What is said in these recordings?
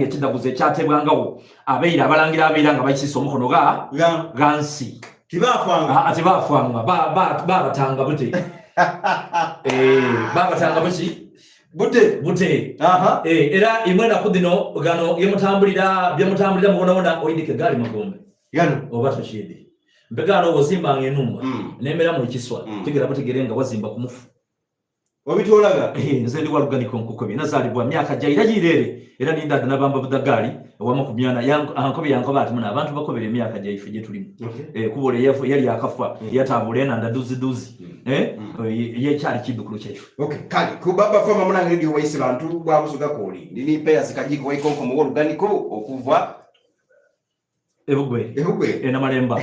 Ekidaguzo ekyatebwangagho abeira abalangira abeira nga baisiisa omukono gha ghansi. Tibaafanga. Ah, tibaafanga. Babatanga bute. Eh, babatanga buki? Bute. Bute. Aha. Eh, era imwe enaku dhino ghano ye mutambulira bye mutambulira mubonabona oidike gaali magombe. Ghano. Oba tokiidhi. Mpegaano bw'ozimbanga enhumba n'emeramu ekiswa, tegera butegere nga wazimba ku mufu. Wabitolaga? Eh, nze ndi waluganiko nkukobye nazaalibwa myaka gya ira yireere era ni ndaadha nabamba budhagaali owamakumyana ankobe yankoba ati muna abantu bakobere emyaka gyaife gye tulimu okay. Eh, kuba ole yali akafa yataabula enanda duziduzi eh, ye kyali kiddukulu kyaife. Okay, kale ku Baba Fama munange radio waise bantu bwa busoga koli ndini pairs kajiko waikonko mu luganiko okuva Ebugwe. Ebugwe. Ena malemba.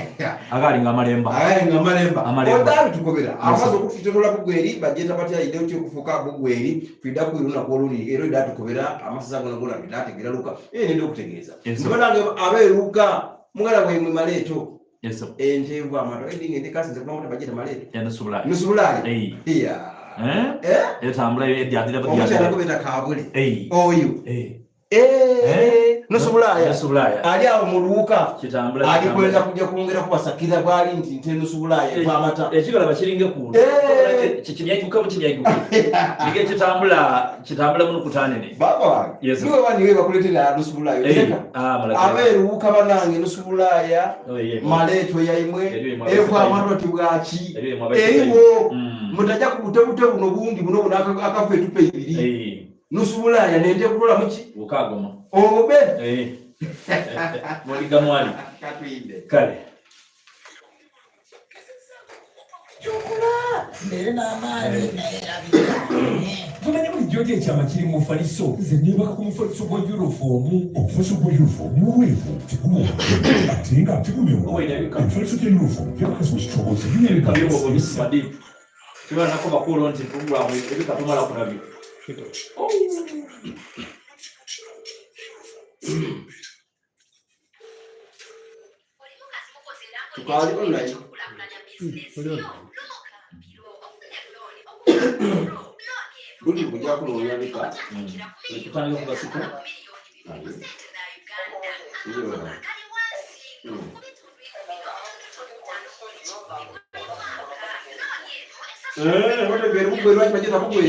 Agali nga malemba. Agali nga malemba. Amalemba. Odabi tukobera. Amaze okutwitotola Bugweri bajeta batya ide otyo kufuka Bugweri twida ku iruna kwoluli ero ida tukobera amasaza gona gona twida tegera luka. Eh nende okutegeeza. Ndibona abe luka mugala we mwe maleto. Yes. Entevu amato edinge ndikasi nze kuma bajeta maleto. Ya nusubulai. Nusubulai. Eh. Yeah. Eh? Eh? Etambula edyadira budyadira. Omukyala kubeta kabule. Eh. Oyo. Eh. Eh, nusu Bulaaya Nusu Bulaaya. ali awo mu luuka Kitambula, ali kitambula. kwenda kujja kwongera kubasakira bwali nti nte nusu Bulaaya eva amata Ekibala bakiringa ku Eh. kikimyaiguka bukimyaiguka nige kitambula kitambula muno kutanene. Baba wange Yes. niwe baniwe bakuletera nusu Bulaaya Eh, Leka. ah, malaka. abeeruuka banange nusu Bulaaya Oh, yeah. maleeto yaimwe Eriyo imwe eva abasikayi. amata oti bwaki Eriyo imwe abasikayi. eriwo Mm. mutajja ku butebute buno bungi buno buno akafa etupa ebiri Eh. Nusu Bulaaya nente kutola muki? Ukagoma. Obe. Eh. Moliga mwali. Katwinde. Kale. Kyokola mbeere n'amaanyi naye erabika. Tumanyi bulijjo nti ekyama kiri mu mufaliso. Nze neebaka ku mufaliso gwa yurofoomu. Omufaliso gwa yurofoomu muweevu, teguwooma ate nga tegumyuka. Emifaliso gya yurofoomu gyabakazibwa ekitongole Ebika by'obwo deep. Kiba nako bakulu nti tugwa ebika tumala kulabyo. Tukaali online. Buli kujja kunoonya bika. Tutandika ku kasuku. Eh, otegeera bugwe lwaki bagiyita bugwe?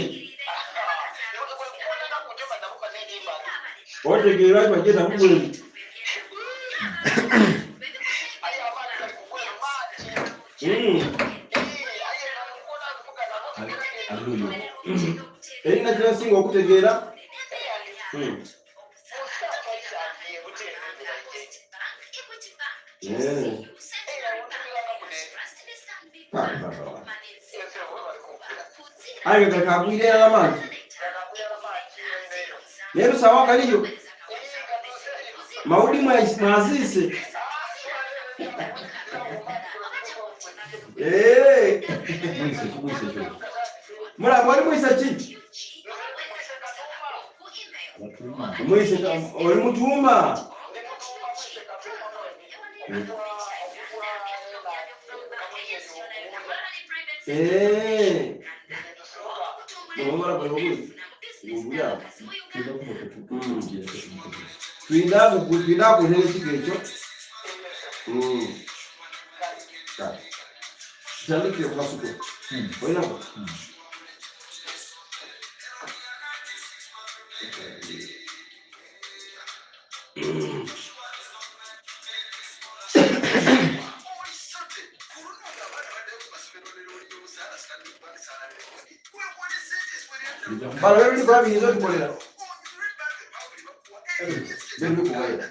Otegeera lwaki bagiyita bugwe? Erina kyebasinga okutegeera. Ayo gakagwire amazi. Naye sawa kaliyo. Maudi mwazise. Eh. Mula mwali mwisa ki? Mwise oli mutuuma. Eh. Twina kuhera ekika ekyo. Tutandikire ku kasuku. Olinako? Bano bebiri biyinza otukolera. Bebiri kuwaya.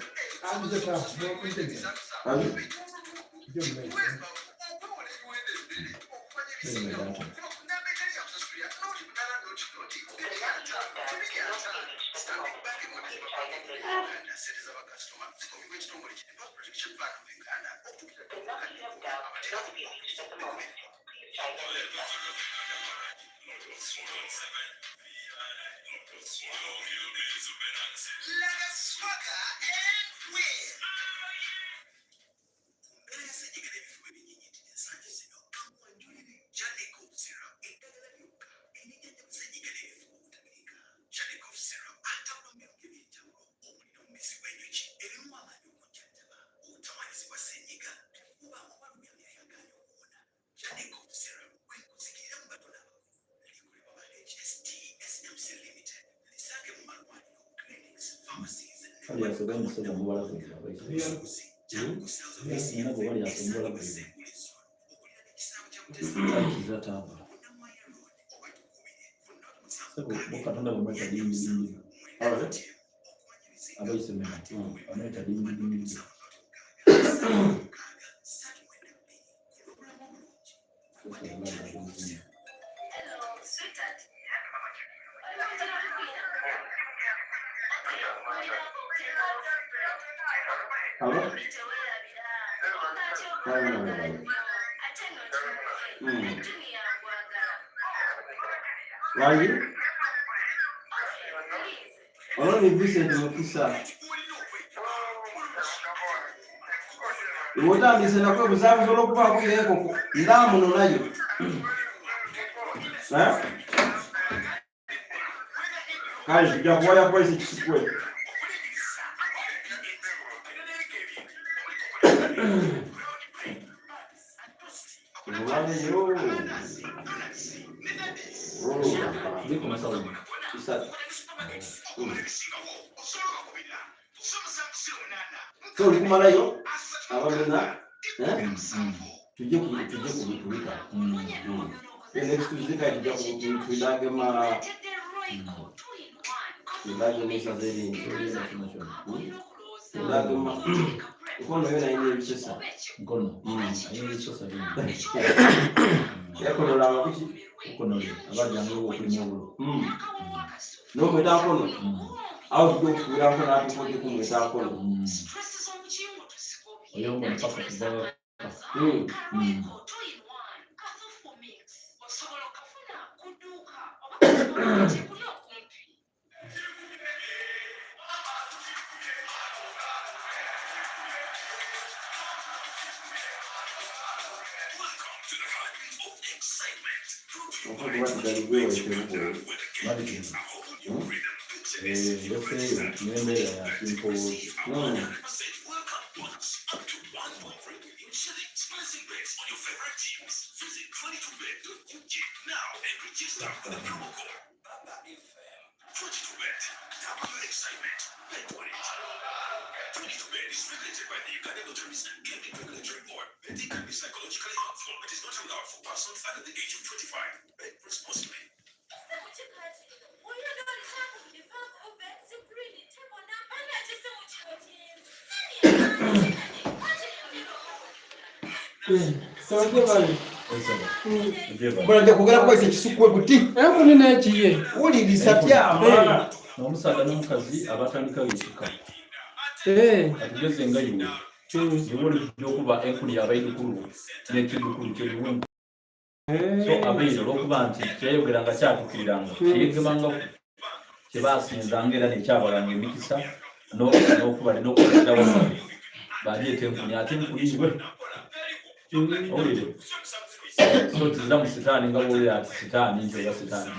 Alo? Mm. Wangi? Ono ni Vincent Mukisa. Iwe otandise nakwebuzaabuza olwokuba akubira enkoko ndaamunonayo. Eh? Kale tujja kuwaya kuwayisa ekisikwe. Omulaleyo. So oli kumalayo abamena eh? tujje tujje kubika next Tuesday kati tujja twidagema twidagema esaza erindi twidagema nkono yo nayina ebisesa nkono ayina ebisesa bingi yakonolanga kuki nkono abajjanga okulima obulo nomweta nkono awo tujja okukuira nkono atukoje kumweta nkono oyo mbona paka kuva Nembeera ya kimpowozi. Bwajja kwogera kubaisa ekisukwe buti enkuni n'ekiye wulirisa tyama Omusaadha n'omukazi abatandikawo ekika atugeze nga iwe iwe oli kujja okuba enkuli y'abaidukulu n'ekidukulu kyo iwe so abaire olwokuba nti kyeyayogeranga kyatukiriranga kyeyegemangaku kyebasinzanga era nekyabalanga emikisa n'okuba n'okubalira wasabe balyeta enkuni ate enkuni iwe owulire so tizira mu sitaani nga bwolira ati sitaani nti oba sitaani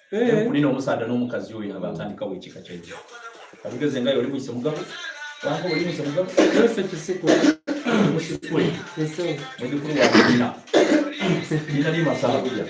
ki enkuni n'omusaadha n'omukazi oyo aba atandikawo ekika kyaibwe katugeze nga oli mwise mugabo wange oli mwise mugabo yose kisikwe musikwe mwidukulu wa nyina nyina ni masabuya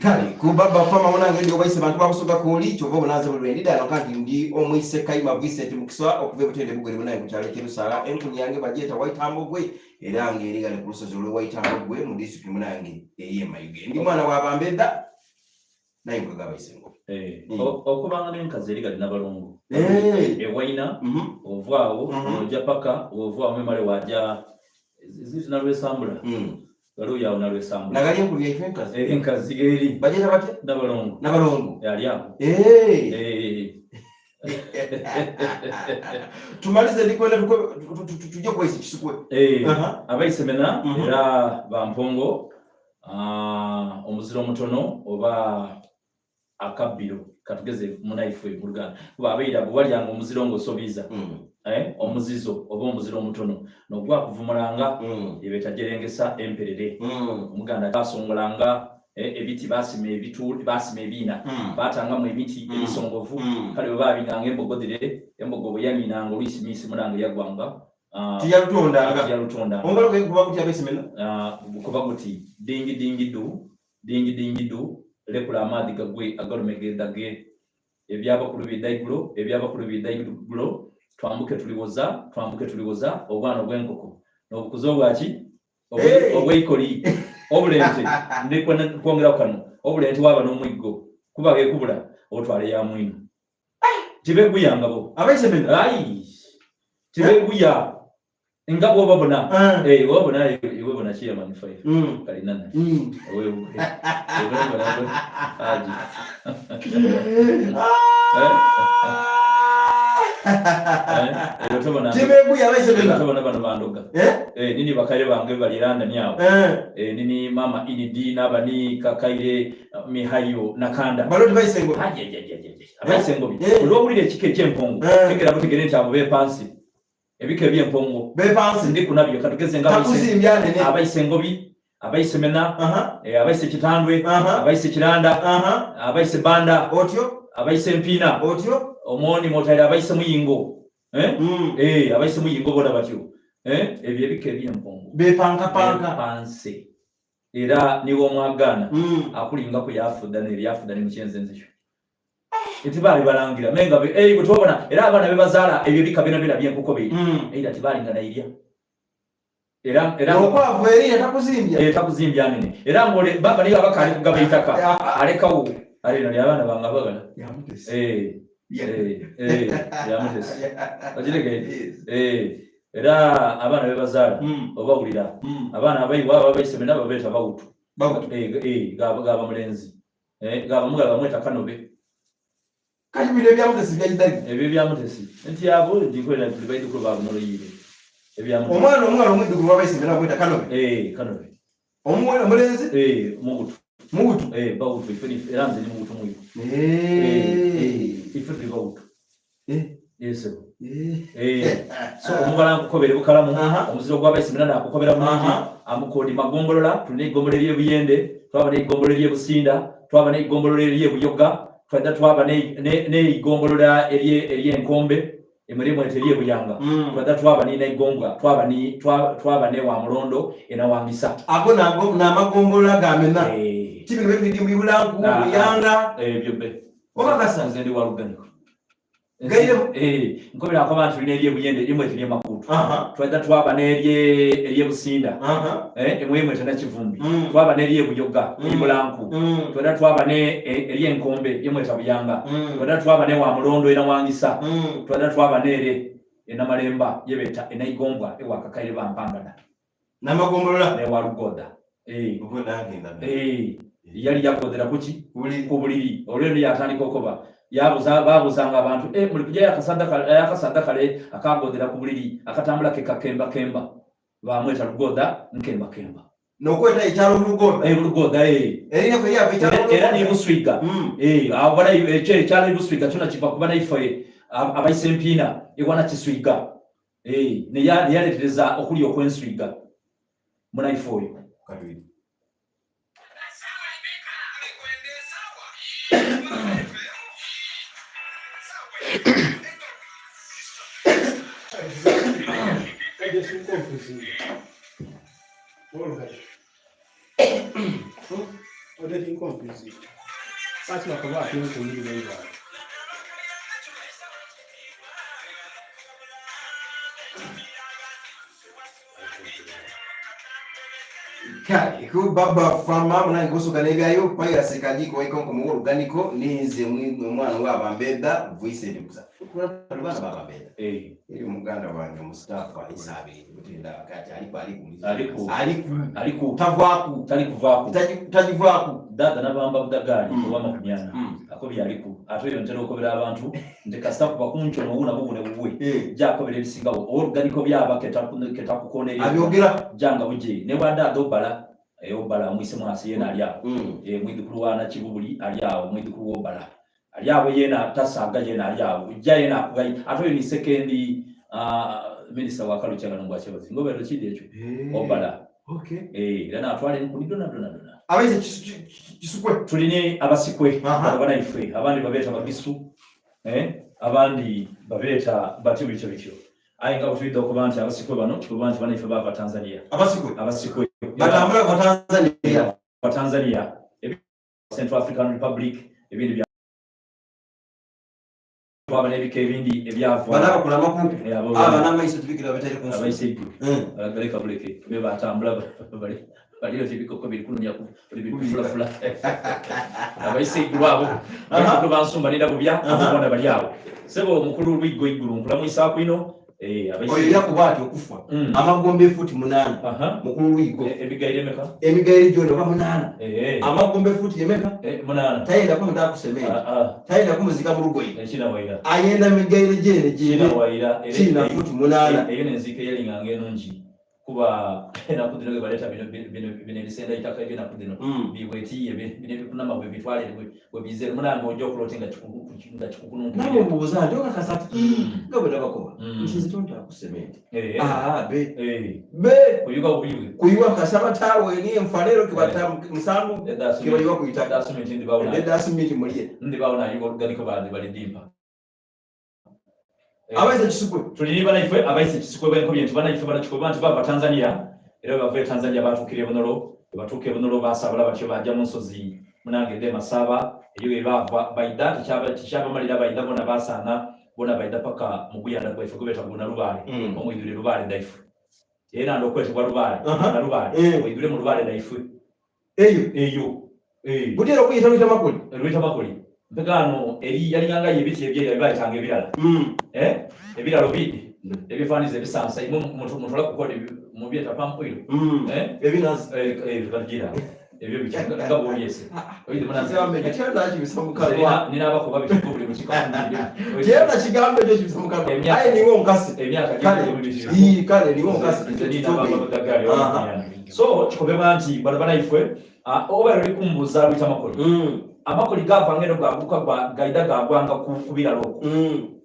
Kale ku baba fama munange ndi obaise bantu babusoga kuli kyova obunaze buli lwendi dano kandi ndi omwise Kayima Vincent Mukisa okuva ebutende bugere bunaye ku kyalo ky'Erusala enkuni yange bagyeta Waitambogwe era ng'eri gale ku lusozi olw'e Waitambogwe mu disitulikiti munange ey'e Mayuge ndi mwana wa Bambedda naye nkwega abaise ngo eh, okubanga n'enkazi eri gali nabalongo eh. ewaina mhm. ovaawo mhm. oja paka ovaawo memale waja zizi nalwesambula mm. Waliwo yawo nalwesambula. Nagali enkulu yaife enkazi. Eh, enkazi eri. Bagenda batya? Nabalongo. Nabalongo. Yali awo. Eh. Eh. Tumalize ndikwenda tujye kwesa ekisukwe. Eh. Abaisemena mhm. era bampongo ah, omuziro omutono oba akabbiro katugeze munaife muluganda kuba abeira bwe walyanga omuziro ng'osobiza mm. eh, omuzizo oba omuziro omutono nogwakuvumulanga mm. ebetajerengesa emperere mm. omuganda basongolanga eh, ebiti basima ebitu basima ebiina mm. batangamu emiti mm. emisongovu mm. kale bwe babinganga embogo dhire embogo bwe yaninanga olwisi misi munange yagwanga. Ah, Tiyalutondanga. Tiyalutondanga. Omubala gwe guba gutya abesemena? Ah, guba guti dingi dingi du dingi dingi du lekula amaadhi gagwe agalume gedage ebyabakulu bidha igulo ebyabakulu bidha igulo twambuke tuliwoza twambuke tuliwoza obwana obw'enkoko n'obukuza obwaki obweikoli obulente ndi kwongeraku kano obulente waba n'omwiggo kuba gekubula otwale ya mwino tibeguya ngabo abaisemena ayi tibeguya nga bwoba bona ah. eh woba bona iwe bona chairman 5 mm. kalinana mm. wewe wewe aji tibeguya abaisemena tobona bano bandoga eh? Eh, nini bakaire bange bali London awo eh. nini mama inidi nabani kakaire mihayo nakanda balo tibayisengo abayisengo bi olwowulira ekika ekyempongo tegera butegere nti abo bepansi ebika ebyempongo bepansi ndi kunabyo katugeze nga abayisengo bi abayisemena abayise kitandwe abayise kiranda abayise banda otyo abayise empiina otyo omwoni mwotaire abayise muyingo eh? Mm. Eh, abayise muyingo bona batyo eh? Ebyo ebika ebyempongo bepankapanka bepanse era niwe omwagaana mm. akulingaku yafudda nebyafudda ni mukyenzenze kyo etibaali balangira menga eh, bwetwabona era abaana bebazaala ebyo ebika byona byona byenkoko biri mm. era tibaalinga nairya era era okwavu eri etakuzimbya etakuzimbya nene era ngole baba niyo abakali kugaba itaka alekawo ale nali abaana bange abagala eh eh eh yamutesi okirege eh era abaana bebazaala obawulira abaana abayiwa ababaiseme nabo beeta bawutu eh eh gaba mulenzi eh gaba mugala bamweta kanobe Kati bino ebyamutesi byayidali ebyo ebyamutesi nti abo ndikolera tuli baidukulu baabo noluyire ebyamutesi omwana omwana omwiddukulu wabaiseme nabo bweta kanobe eh kanobe omuwala omulenzi eh mugutu mugutu eh bawutu ife ni era nze ni mugutu mwiru eh ife tuli bawutu eh yesebo eh eh so omubala nkukobere bukalamu Aha. omuziro gw'abaiseme nana akukobera bulungi Aha. amukodi magombolola tulina egombolola ery'ebuyende twaba n'egombolola ery'ebusinda twaba n'egombolola ery'ebuyoga twadda twaba n'eigombolola ery'enkombe emirimu ete ery'ebuyanga twadda twaba n'inaigombwa twaba ni twaba ne wa mulondo enawangisa ago nago namagombolola gamena Eh, kibino befidi mwibulanku Ah, ah. buyanga ebyo be okakasa nze ndi wa luganiko Gaire- Eh, nkobera akoba nti tulina ery'ebuyende erimu ete ery'emakuutu aha twadda twaba n'eryebusinda aha emwemu ete nakivumbi Mm. twaba n'eryebuyoga Mm. eribulanku Mm. twada twaba ne eryenkombe yemweta buyanga Mm. twada twaba ne wa mulondo era wangisa Mm. twada twaba nere enamalemba yebeta enaigombwa ewakakaire bampangana namagombolola ne walugoda eh ubwo nagenda eh yali yagodera kuki buli ku buliri olwendo yatandika okuba yabuza babuzanga abantu eh muli kujja yakasanda kale yakasanda kale akagodera ku buliri akatambula ke kakemba kemba bamweta lugoda nkemba kemba nokweta ekyalo lugoda eh lugoda eh erina kweyava ekyalo era, era ni buswiga Mm. Eh, abo bana ekyo ekyalo ebuswiga kyona kiva kuba naife abaise empiina ewana kiswiga Eh, neyaleetereza okulya okwenswiga munaife oyo Kabiri. Kale ku baba fama munange kusuka nebyayo payasi kajiko ikonko mu oluganiko ninze omwana wabambeda voice edikuza bana babambeda Eh, eri omuganda wange Mustafa Isabe kutenda kati aliku aliku Aliku. aliku aliku tavaaku tali kuvaako tagivaako dada nabamba budagaali Mm. owa 40 akobye aliku ate oyo ntera okobera abantu nti kasita kuba kunco nowuna bubune bubwe Eh, jakobera ebisingawo oluganiko byaba ketakukona eri abyogera janga buje ne wadada obala eh, obala omwise mwasi yena ali awo Mm. Eh, mwidukulu wa nakibubuli ali awo mwidukulu wobala ali awo yena tasaaga yena ali awo ujja yena akugayi ate oyo ni sekendi minisita wa kalukyagano ngwakyebazi ngobero kidi ekyo Eh, obala okay. Eh, era natwala enkuni dona dona dona abaise kisukwe tuline abasikwe Aha. bano banaife abandi babeeta bagisu eh, abandi babeeta batyo bityo bityo. Aye nga bwetwidha okuba nti abasikwe bano kikuba nti banaife baava Tanzania. Abasikwe? Abasikwe. Batambula kuva Tanzania? Kuva Tanzania, Central African Republic, ebindi bya twaba n'ebika ebindi ebyava. Bano abakula amakuku, aba n'amaiso tibikira babitaire ku nsi. Abaise eigulu, baleka buleke, be batambula bali baliyo ebikoko biri kunonya biri kufulafula. Abaise eigulu abo, baikulu bansumba nina bubya, abo bona bali awo. Sebo omukulu Lwiggo Igulu nkulamwisaaku inho. Oyo yakuba ati okufa amagombe efuuti munaana mukulu Lwigo. Emigaire emeka? Emigaire gyona oba munaana. Amagombe efuuti emeka? Munaana. Tayenda kumutaaku sementi. Tayenda kumuzika mu lugoye. Ayenda migaire gyene gyene. Kiina fuuti munaana. Eyo nenziika eyalinganga enungi kuba enaku dhino bwebaleeta bino bino bino ebisenda itaka ebyenaku dhino bibwetiiye bino ebikunama bwebitwale bwebize munange ojja okuloota nga nga kikukununkirira. Namwe mbuuza nti okakasa ati nga bwe nabakoba nti nze tontaaku sementi. Be be kuyuka buyuke kuyuwa kasaba tawe ni enfa leero kibata musandu kibayiwa ku itaka edda simiti mulye ndibawo nayuka oluganiko bandi balidimpa. Abaise Kisikwe tuli banaife abaise Kisikwe benkobye nti banaife banakikoba nti bava Tanzania era bava e Tanzania batuukira e Bunyoro batuuka e Bunyoro basaabala batyo bajja mu nsozi munange ed'e Masaaba eyo ye baava baidha tikyabamalira baidha bona basaana bona baidha paka mu guyanda gwaife gwe beeta Gunalubaale omwidhule lubaale dhaife era nd'okwetebwa lubaale Nalubaale oidhule mu lubaale dhaife eyo eyo butera okuyita luyita makuli luyita makuli mpegano eri yalinganga ye ebiti ebyera bibayitanga ebirala ebiralo bidi ebifaaniza ebisansa imwe mutola kukola mubyeta palm oil ebinazi bagira ebyo biki nga bwobyese oyide munakibisa mukanwa nina abakuba bituko buli mukika kyena kigambo ekyo kibisa mukanwa aye niwo nkasi emyaka kale niwo nkasi so kikobebwa nti bano banaifwe oba oli kumbuuza luyita makoli amakoli gava ngeno gaguka gaida gagwanga ku biralo okwo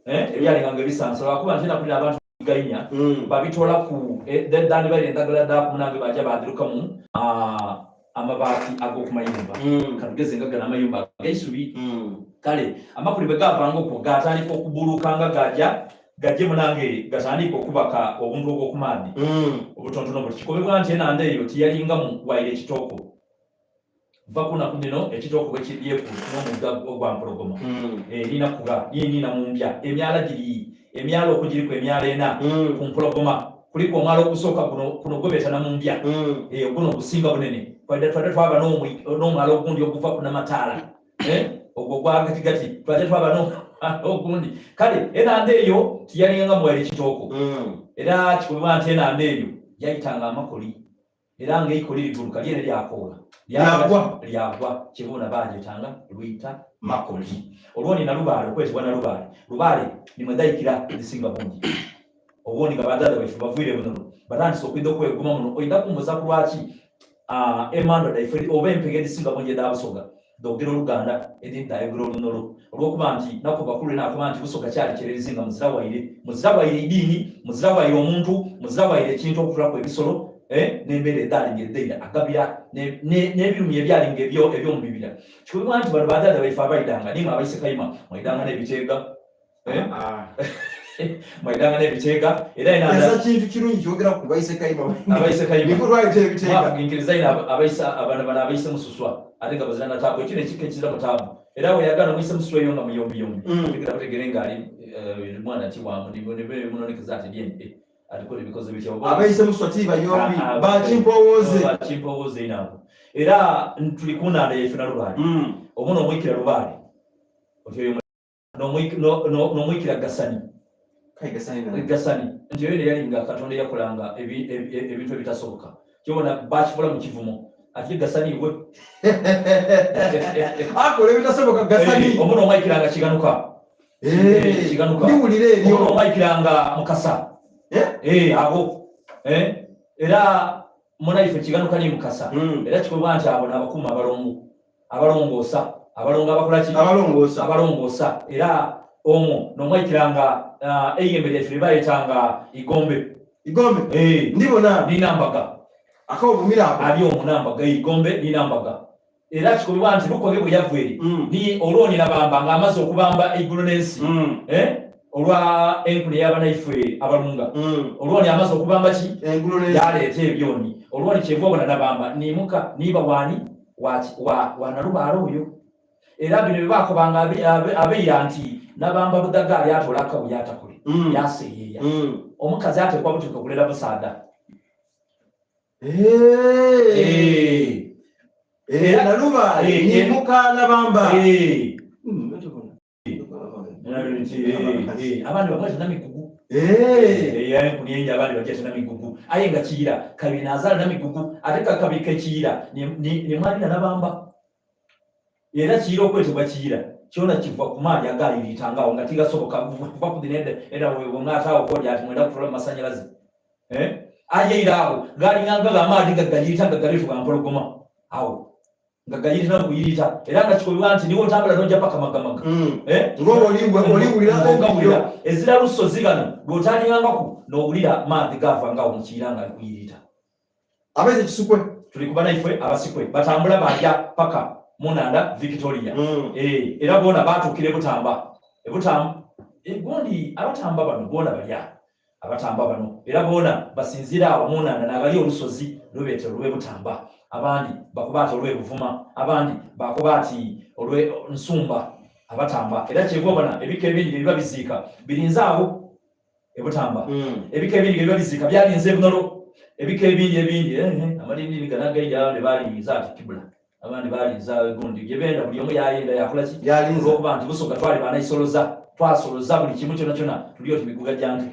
ebyalinganga ebisansa lwakuba nti enaku abantu gainya babitola ku dandi baire endagala daku munange baja badirukamu amabaati ag'okumayumba katugeze nga gano amayumba agaisubi kale amakuli bwe gavanga okwo gatandika okubulukanga gaja gajje munange gatandika okubaka obuntu obw'okumaadhi obutontono buti kikobebwa nti enanda eyo tiyalingamu waire ekitooko va kunaku dhino ekitooko bwekidyeku n'omugga ogwa Mpologoma erina kuba yinina mu mbya emyala giri emyala okugiriku emyala ena ku Mpologoma kuliku omwala ogusooka guno kuno gwebeeta Namumbya guno ogusinga bunene twadde twadde twaba n'omwala ogundi oguva ku Namataala ogwo gwa gatigati twajja twaba n'omwala ogundi kale enanda eyo tiyalinganga muwaire ekitooko era kikubibwa nti enanda eyo yayitanga amakoli era ng'eikoli liguluka lyene lyakoola lyagwa lyagwa kibona bagyetanga lwita makoli olwoni nalubaale okwetebwa nalubaale lubaale nimwe dhaikira ezisinga bungi obwoni nga badada baife bavuire buno batandise okwidha okweguma muno oidha kumbuza ku lwaki emandwa dhaife oba empege edhisinga bungi edha Busoga dhogera Oluganda edhindi dhayogera Olunolo olwokuba nti nakuva kulu nakuba nti Busoga kyali kyererezi nga muzira waire muzira waire idiini muzira waire omuntu muzira waire ekintu okutulaku ebisolo n'embeera edhaali ng'edhaira agabira n'ebirumi ebyali ng'ebyo eby'omu bibira kikubibwa nti bano badada baife abaidanga nimwe abaise Kayima mwaidanga n'ebiteega mwaidanga n'ebiteega era esa kintu kirungi kyogera ku baise Kayima abaise Kayima niko twaleta ebiteega mwafuginkiriza ino abaise abana bano abaise mususwa ate nga bazira na taabu ekino ekika ekizira mu taabu era we yagana omwise mususwa eyo nga muyombi yombi tegera butegere nga ali mwana ki wamu nimunonekeza ati DNA atikola ebikoze bitya abaise muswa ti bayombi bakimpowooze bakimpowooze inabo era tuli ku nanda yaife na lubaale omu n'omwikira lubaale otyo n'omwikira gasani gasani nti oyo neyali nga Katonda eyakolanga ebintu ebitasoboka kyobona bakikola mu kivumo ate gasani we akola ebitasoboka gasani omu n'omwikiranga kiganuka kiganuka ndiwulira eryo omu n'omwikiranga mukasa abo era munaife kiganuka ni mukasa era kikolwa nti abo n'abakuuma abalongo abalongoosa abalongo abakola ki abalongoosa abalongoosa era omwo nomwayikiranga eiyembe lyaife lyebayetanga igombe igombe ndibona ninambaga akawumira ako ali omwo nambaga igombe ninambaga era kikubibwa nti lukobe bwe yava eri ni olwoni nabamba ng'amaze okubamba eigulu n'ensi. Olwa enkuni ey'abanaifwe abalunga. Olwoni amaze okubamba ki? Yaleeta ebyoni. Olwoni kyeva obona nabamba ni muka niiba waani? Wa, wa, wa Nalubaale oyo. Era bino bye baakobanga abeira nti Nabamba Budhaga ali atoola akabu yaatakule, yaaseeyeeya. Omukazi ateekwa buteekwe kulera musaadha. Eh. Eh, Nalubaale ni muka Nabamba. Abandi bamweta Namigugu. Enkuni abandi bagyeta Namigugu aye nga Kiyira kabiri nazaala Namigugu ate kakabiri kekiyira ni mwanina Nabamba. Era Kiyira okwetebwa Kiyira kyona kiva ku maadhi agayiriitanga awo nga tigasoboka kuva ku dhino eda wemwataawo kodi ati mwenda kutola mu masanyalaze. Aye eira awo gaalinganga gha maadhi nga gayiriita nga galeetebwa mpologoma awo nga gayirita n'okuyirita era nga kikobebwa nti niwe otambula n'ojja paka magamaga. Eh? Ng'oliwulira ezira lusozi ghano lw'otalingangaku n'owulira maadhi gava nga awo mu kiyira nga ali kuyirita. Abaize Kisukwe. Tuli kuba naifwe abasikwe batambula baja paka mu nhandha Victoria. Eh, era boona baatuukira e Butamba. E Butamba gundi abatamba bano boona bali agho. Abatamba bano era boona basinziira agho mu nhandha n'aghali olusozi lwe beeta olw'e Butamba. Abandi bakoba ati olw'e Buvuma, abandi baakoba ati olw'e Nsumba. Abatamba era kyeva obona ebika ebindi bye biba biziika birinze agho e Butamba. Ebika ebindi bye biba biziika byalinze e Bunolo. Ebika ebindi ebindi eeh amadinidini gano agaidha abandi baalinze ati Kibula, abandi baalinze gundi gye benda buli omu yaayenda yaakola ki? Yalinza. Olw'okuba nti Busoga twali banaisoloza, twasoloza buli kimu kyonakyona tuli oti migugha gya nte.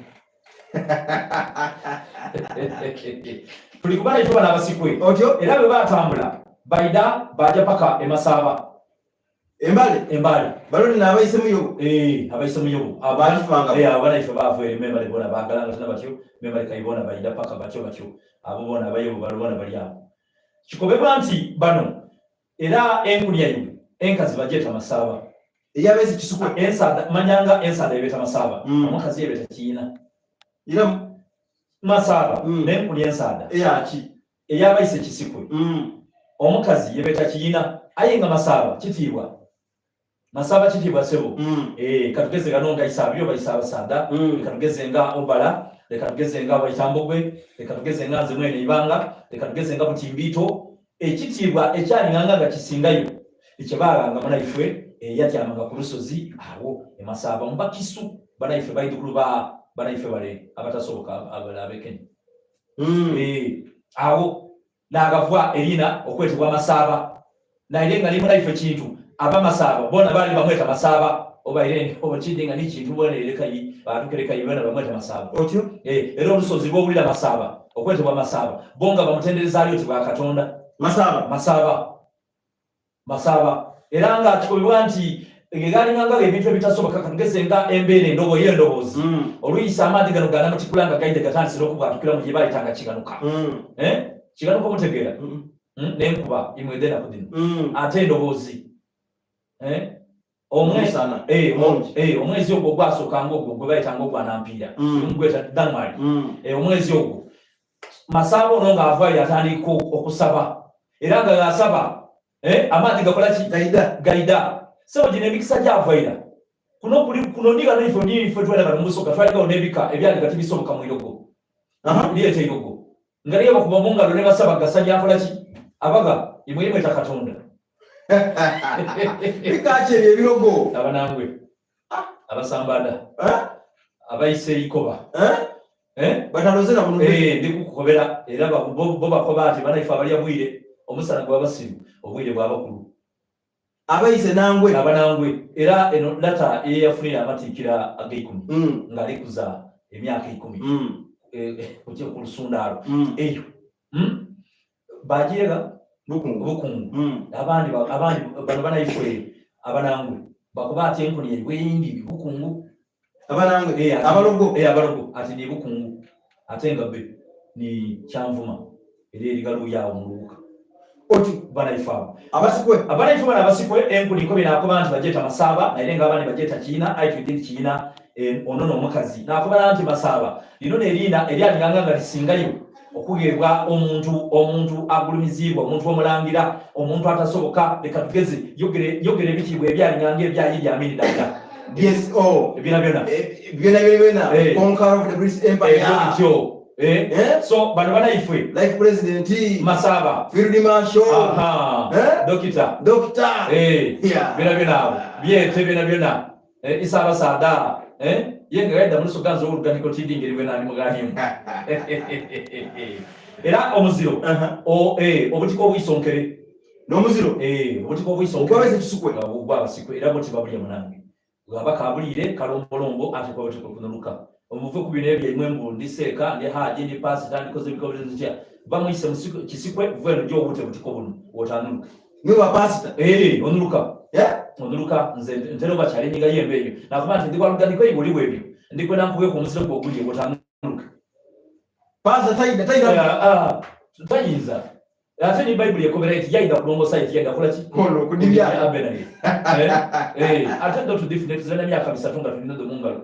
Tuli kuba naife bano abasikwe. Otyo? Era bwe baatambula baidha baaja paka e Masaaba. Embale? Embale. Bano ni abaise Muyobo? Eh, abaise Muyobo. Baakifanga. Eh, abo banaife baava ere memale bona baagalanga tena batyo, memale kai bona baidha paka batyo batyo. Abo bona abayobo bano bona bali agho. Kikobebwa nti bano era enkuni yaibwe enkazi bagyeta Masaaba. Ey'abaise Kisukwe? Ensaadha, manyanga ensaadha yebeeta Masaaba, omukazi yebeeta Kiina. Iramu. Masaaba, n'enkuni ensaadha. Eyaki? Ey'abaise Kisikwe. Omukazi yebeeta Kiyina aye nga Masaaba kitiibwa. Masaaba kitiibwa sebo. Eeh katugeze ghano nga Isaabyo oba Isaabasaadha, leka tugeze nga Obala, leka tugeze nga Waitambogwe, leka tugeze nga nze mwene Ibanga, leka tugeze nga Butimbiito. Ekitiibwa ekyalinganga nga kisingayo ni kye baaghanga munaifwe eyatyamanga ku lusozi agho e Masaaba mu Bakisu, banaife baidhukulu ba banaife bale abatasoboka bale ab'e Kenya. Eeh agho Naagavwa eriina okwetebwa Masaaba. Naire nga ni munaife Kintu, aba Masaaba boona baali bamweta Masaaba. Obaire okidi nga ni Kintu boona ere kayi, baatuka ere kayi boona bamweta Masaaba. Otyo? Eh, era olusozi lw'owulira Masaaba, okwetebwa Masaaba, bo nga bamutendereza ali oti bwa Katonda. Masaaba? Masaaba. Masaaba. Era nga kikobebwa nti gheghalingangagho ebintu ebitasoboka, ka tugeze nga embeera endobo ey'endoboozi, oluyisa amaadhi gano ga namutikula nga gaidha gatandise n'okubwatukiramu ye baayetanga Kiganuka. Eh? Kiganuka omutegeera? N'enkuba imwe edh'enaku dhino. Ate endoboozi. Eh? Omusana mungi. Omwezi ogwo ogwasookanga ogwo gwe bayetanga ogwa Nampiira, mugweta January. Omwezi ogwo Masaaba ono ng'avaayo yatandika okusaba era nga gh'asaba amaadhi gakola ki? Gaidha. Gaidha. Ssebo gino emikisa gyava ira. Kuno kuli kuno ni ghano ife ni ife twena ghano mu Busoga twaligagho n'ebika ebyali nga tibisoboka mu irogo. Lyete irogo. Nga lye bakuba mu ngalo ne basaba gasanya akola ki? Abagha imwe ye mweta Katonda. Bika ki ebyo ebirogo? Abanangwe. Abasambada. Abaise eikoba. Eh? Bataloze na muno. Eh, ndi kukukobera era bo bakoba ati banaife abalya bwire omusana gwa basiru obwire bwa bakulu. Abaise nangwe. Abanangwe era eno lata eyafunira amatiikira ag'eikumi ng'ali kuza emyaka eikumi ku lusundaalo eyo Bagyegha Bukungu. Bukungu. Abandi abandi bano banaifwe abanangwe bakoba ati enkoni yaibwe eyindi ni Bukungu. Abanangwe abalogo. Abalogo ati ni Bukungu ate nga be ni Kyanvuma era eri ghaluya agho mu Luwuka. Oti banaife abo. Abasikwe. Abanaife bano abasikwe enkuni nkobe nakoba nti bagyeta Masaaba naire nga abandi bagyeta Kiina aye twidhi nti Kiina ono n'omukazi. Nakoba nti Masaaba lino n'eriina eryalinganga nga lisingayo okugheebwa omuntu, omuntu agulumiziibwa, omuntu omulangira, omuntu atasoboka. Leka tugeze, yogera, yogera ebitiibwa ebyalinganga ebya Idi Amini Dada. DSO Byona byona. Eh, byona byona byona Eh. conqueror of the British Empire Ebyo bityo. Eh? Eh? So bano banaifwe life president Masaba. field marshal Aha. Eh? Dokita. doctor Eh. Yeah. Byona byona abo. Byete byona byona. Eh, Isa Basada. Eh? Ye nga yadda mu lusoga nze ow'oluganiko tidi ngeri bwe nandi mugaanimu. Era omuziro Aha. o eh obutiko obwisonkere. N'omuziro Eh, obutiko obwisonkere. ogwabese kisikwe Ogw'abasikwe era bo tebabulya munange. Bwaba kabuliire kalombolombo ate kuba butiko kununuka. Omuve ku bino ebyaimwe mbu ndi seeka, ndi haji, ndi pasita, ndikoze ebikoze nzitya. Bamuyise mu kisikwe vuva eno gy'owuute butiko buno otanunuke. Mwe ba pasita. Eh, onunuka. Yeah. Onunuka nze ntera oba kyalinyiga yembe eyo. Nakuba nti ndi kwa luganiko eyo oli bwebyo. Ndi kwenda nkuwe ku muziro gwo ogulye otanunuke. Pasita tayida tayida. Ah, tayinza. Ate ni Bayibuli ekobera eti yayida kulongosa eti yayida kola ki? Kono kudibya. Abenaye. Eh, eh, ate ndo tudifune tuzana myaka bisatu nga tulina mu ngalo.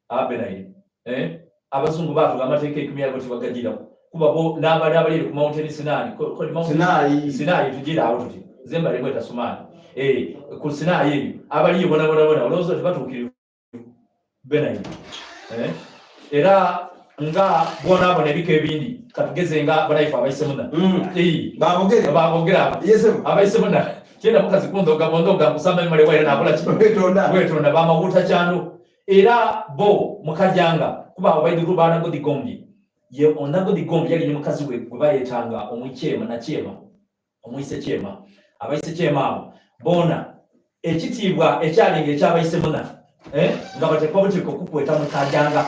Abenaye. Eh, abazungu baatuga amateeka ekumi ago tebagajirako. Kuba bo n'abali abali ku Mountain Sinai, ko ko Mountain Sinai. Sinai tugira awo tuti. Nze mbali mweta Sumani. Eh, ku Sinai eyo abaliyo bona bona bona olowooza tebatuukirivu Benaye. Eh, era nga bwonaabona ebika ebindi katugeze nga banaife abaise muna. Eh, Babogere. babogera abo. Yesebo. Abaise muna. Kyenda mukazi kundoga bondoga kusamba emale waira nakola ki? Wetonda. Wetonda bamaguta kyano. Era bo mukajanga kuba abo baidukulu ba Nagodi Gombi. Ye Onagodi Gombi yali ne mukazi we gwe bayetanga omwikyema nakyema. Omwise kyema. Abaise kyema abo bona ekitiibwa ekyalinga ekyabaise muna eh? nga batekwa butiko kukweta mukajanga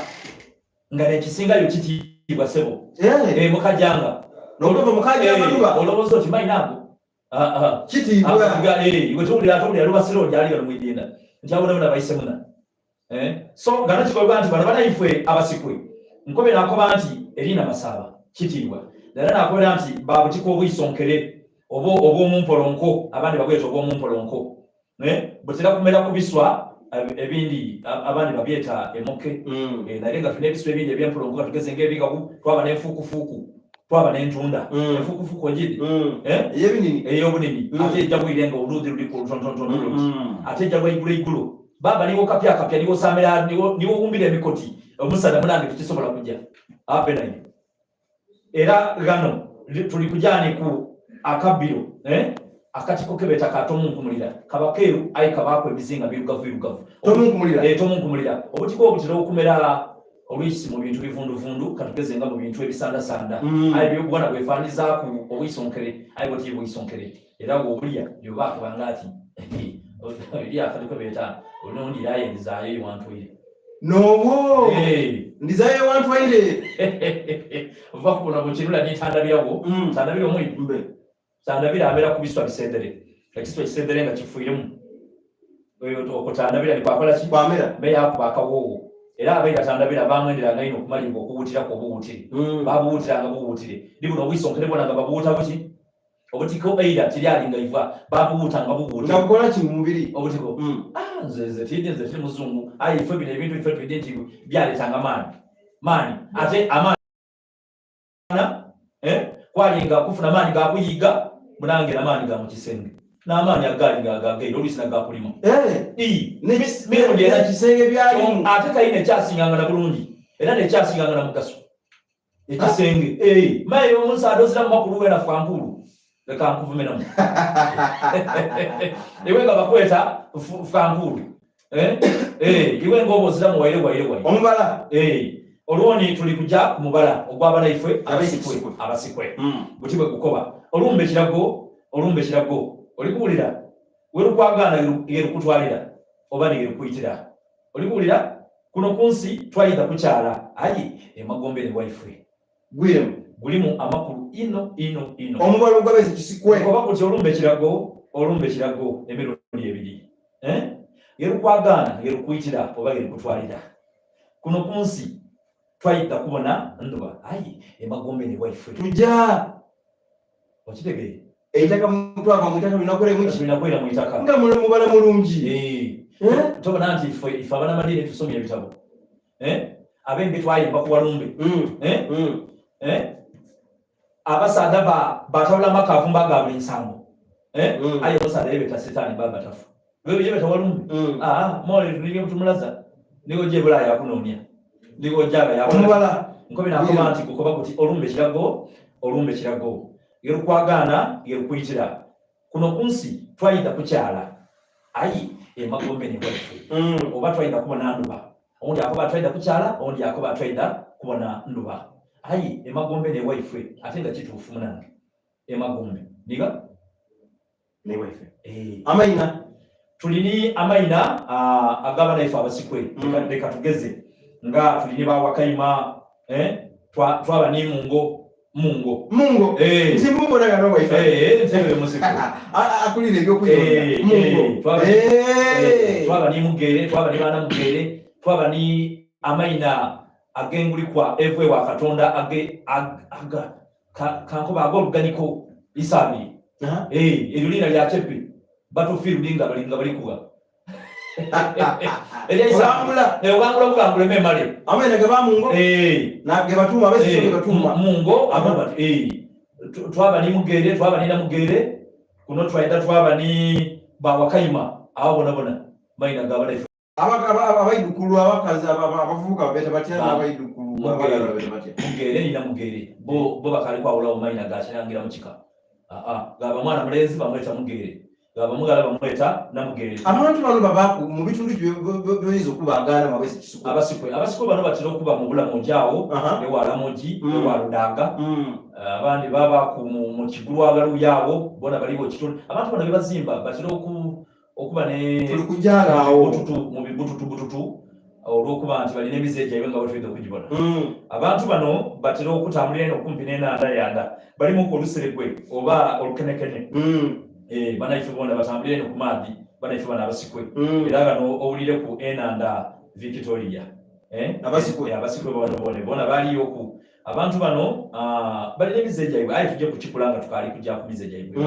nga nekisingayo kitiibwa sebo Eh. eh, mukajanga N'olwova mukajanga Eh, luba. olowooza oti mayina ago Ah, ah. Kitiibwa. Akuga, eh, iwe towulira towulira lubasiro gyali wano mwidinda nti abo nabo nabayise muna eh? So nga nakikolebwa nti bano banayifwe abasikwe nkobe nakoba nti erina masaaba kitiibwa era nakobera nti babutiko obwisonkere oba obw'omumpolonko abandi babweta obw'omumpolonko eh? Butera kumera ku biswa ebindi abandi babyeta emoke. Eh, naye nga tulina ebiswa ebindi ebyempolonko katugeze ng'ebigabu twaba n'enfuukufuuku twaba n'entunda. Enfuukufuuku ogidi? Eh? Ey'ebinini. Ey'obunini. Ate ejja bwire nga oludhi luliku olutontontono luti ate ejja lwaigulo igulo baba niwo kapya kapya niwo samira niwo niwo wumbira emikoti omusada munange tukisobola kujja ape naye era gano tuli kujani ku akabbiro eh? Akatiko kebeta ka tomunkumulira kaba keeru ayi kabaako emizinga mirugavu birugavu. Tomunkumulira. Eh, tomunkumulira obutiko obutera okumera olwisi mu bintu bivunduvundu katugeze nga mu bintu ebisandasanda. Ayi byobwana bwefaanizaaku obwisonkere ayi bwoti bwisonkere era bw'obulya yoba akubanga ati eri akatiko beeta olundi ayendizaayo ewantwaire. N'obwo. Eh. Ndizayo ewantwaire. Ova kubona bukirula n'etandabirawo. Tandabira omwiddu. Mbe. Tandabira amera ku biswa bisendere. Ekiswa ekisendere nga kifuiremu. Oyo okutandabira ni kwakola ki? Kwamera. Mbe yakuba akawoowo. Era abaira tandabira bamwenderanga ino okumalibwa okuwuutirako obuwuutire. Babuwuutiranga buwuutire. Ndi buno obwisonkere bwona nga babuwuuta buki? Obutiko eira tiryalinga iva babuwuutanga buwuutire. Nga bukola ki mu mubiri? Obutiko. Ah, nze nze tidi nze tiri muzungu. Ayi ife bino ebintu ife twidi nti byaleetanga maanyi. Maanyi. Ate amaanyi eh? Kwalinga kufuna maanyi ga kuyiga munange n'amaanyi ga mu kisenge. N'amaanyi agaali nga oluusi na gakulima. Eh. Ii. Mirundi era kisenge byalimu. Ate kayina ekyasinganga na bulungi. Era nekyasinganga na mugaso. Ekisenge. Eh, maye omusaadde ozira mu makulu wena fankulu. Leka nkuvumiramu. Iwe nga bakweta fankulu. Eh? Eh, iwe ng'oba ozira mu waire waire waire. Omubala. Eh, olwoni tuli kujja ku mubala ogw'abanaifwe abasikwe. Abasikwe. Abasikwe. Buti bwe gukoba. Olumbe ekirago, olumbe ekirago. Oli kuwulira? Werukwagaana yerukutwalira oba ne yerukuyitira. Oli kuwulira? Kuno ku nsi twayida kukyala ayi emagombe ne waifwe. Gwiremu. Gulimu amakulu ino ino ino. Omubala ogwabezi kisikwe. Oba kuti olumbe ekirago, olumbe ekirago emirundi ebiri. Eh? Yerukwagaana yerukuyitira oba yerukutwalira. Kuno ku nsi twayida kubona nduba ayi emagombe ne waifwe. Tujja. Okitegeere? Eitaka mutwava mu itaka linakwera mu ki? Linakwera mu itaka. Nga muli mubala mulungi. Eh. Eh? Tobona nti ife abanamadiini tusomye ebitabo. Eh? Abembi twayimba ku walumbe. Eh? Eh? Abasaadha batabula maka avumba ga buli nsango. Eh? Aye omusaadha yebeta sitaani baba tafu. Wewe yebeta walumbe. Ah, mole tulige kutumulaza. Nigo je bulaya yakunonia. Nigo jaga ya. Omubala. Nkobe na koma nti kukoba kuti olumbe kirago, olumbe kirago. Yerukwagana, yerukuyitira. Kuno kunsi twayida kukyala. Ayi emagombe ne waife. Oba twayida kubona nduba. Ondi akoba twayida kukyala, ondi akoba twayida kubona nduba. Ayi emagombe ne waife ate nga kituufu munange. Emagombe. Niga? Newaife. Eh. Amaina. Tulini amaina uh, agaba naife abasikwe. Leka tugeze nga tulini ba wakaima eh twaba twa ni mungo mungo mungo eh nti mungo naga no waife eh nti musiku akulire ebyo kuyonda eh, mungo eh, twaba eh, twaba ni mugere twaba ni bana mugere twaba ni amaina agengulikwa evwe wa katonda age ag, aga kankoba ag'oluganiko isaabiri eh, eryo liina lya kyepe battlefield nga bali nga balikuwa Olambula. Eh, ogangula bugangula ememale Amene ge bamungo. Eh. Na ge batuma abese ge batuma. Mungo abo bati eh twaba ni mugere twaba ni namugere kuno twaida twaba ni bawakayima abo bona bona maina gabala Abaidukulu abakazi abavubuka babeta batya n'abaidukulu abagala babeta batya? Mugere nina mugere bo bo bakali kwawula maina gakirangira mu kika. Aa gaba mwana mulenzi bamweta mugere gaba mugala bamweta namugere. Abantu bano babaku mu bitundu byoyinza okubagaana mabese kisuku. Abasikwe abasikwe bano batera okuba mu bulamoji awo ewa Lamogi ewa Ludaga abandi baba ku mu kigulu agalu yawo bona baliwo kitundu abantu bano bebazimba batera oku okuba ne tuli kujala awo bututu mu bibututu bututu olw'okuba nti balina emize gyaibwe nga bwetuyinza okugibona mm. abantu bano batera okutambulira eno okumpi n'enanda yanda balimu ku oluseregwe oba olukenekene mm. eh, banaife bona batambulira eno ku maadhi banaife bano abasikwe mm. era bano owulire ku enanda victoria eh? abasikwe eh, abasikwe bona bona bona baliyo ku abantu bano ah, balina emize gyaibwe aye tujja kukikula nga tukaali kujja ku mize gyaibwe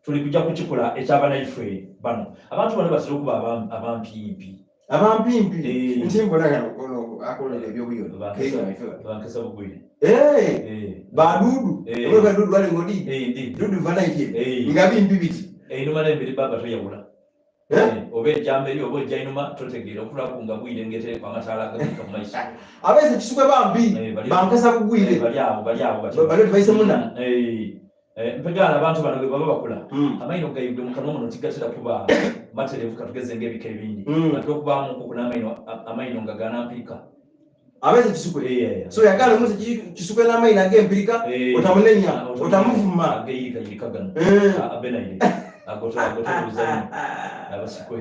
tuli kujja kukikola ekyabanaiffe bano abantu bano batera okuba abampimpi abampimpi eh. nti mbona kano ono akolera ebyobuyoni bankesa bugwire eh, eh. badudu oba badudu bali ngodi dudu vanaite nga bimpi biti einuma nembiri baba toyawula oba ejjamba eri oba ojja inuma totegeera okulaku nga bwire ngetereko amataala agabika mu maiso abeese kisukwe bambi bankesa bugwire bali abo bali abo bali tibaise muna Eh, mpegaana abantu bano bwe baba bakula mm. amaino gaibwe mu kanwa muno tigatera kuba matereevu katugeze ng'ebika ebindi mm. batera okubaamu nkuku n'amaino amaino nga ganampirika abeze kisukwe yeah, yeah. so yagala omuze kisukwe n'amaino ag'empirika eh, otamunenya otamuvuma ageyirikayirika gano eh. abenaire agotobuzaino abasikwe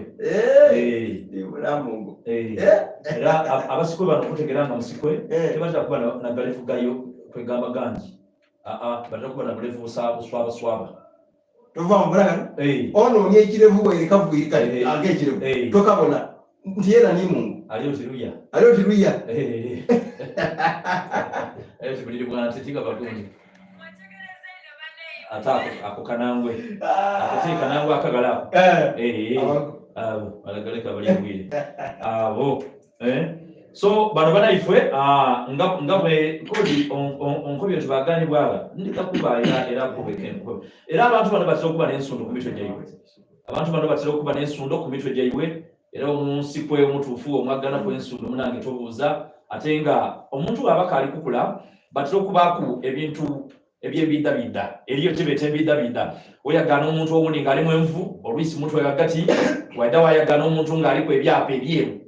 era abasikwe bano okutegera nga musikwe tebatera kuba nagalefu gayo kwegamba gangi Aa, batera kuba na bulevu buswaba swaba. Tova mu bulagano? Eh. Ono ni ekirevu we kavu kale eh. age ekirevu. Eh. Tokabona. Nti era ni Mungu. Aliyo tiruya. Aliyo tiruya. Eh. Eh tibuliri bwana titika bagundi. Ata ako kanangwe. Ako ti kanangwe akagala. Eh. Eh. Abo balagaleka bali bwire. Abo. Eh? So bano banaifwe ah, nga nga bwe kodi onkobye nti bagani bwaba ndika kuba era era kubeke nkobe era abantu bano batera okuba n'ensundo ku mitwe gyaibwe abantu bano batera okuba n'ensundo ku mitwe gyaibwe era omunsi kwe omutuufu omwagana ku ensundo munange tobuuza ate nga omuntu bw'aba kaali kukula batera okubaaku ebintu eby'embidabida eriyo kyebeeta embidabida oyagaana omuntu owundi ng'alimu envu olwisi mutwe ghagati waida wayagaana omuntu ng'aliku ebyapa ebyeru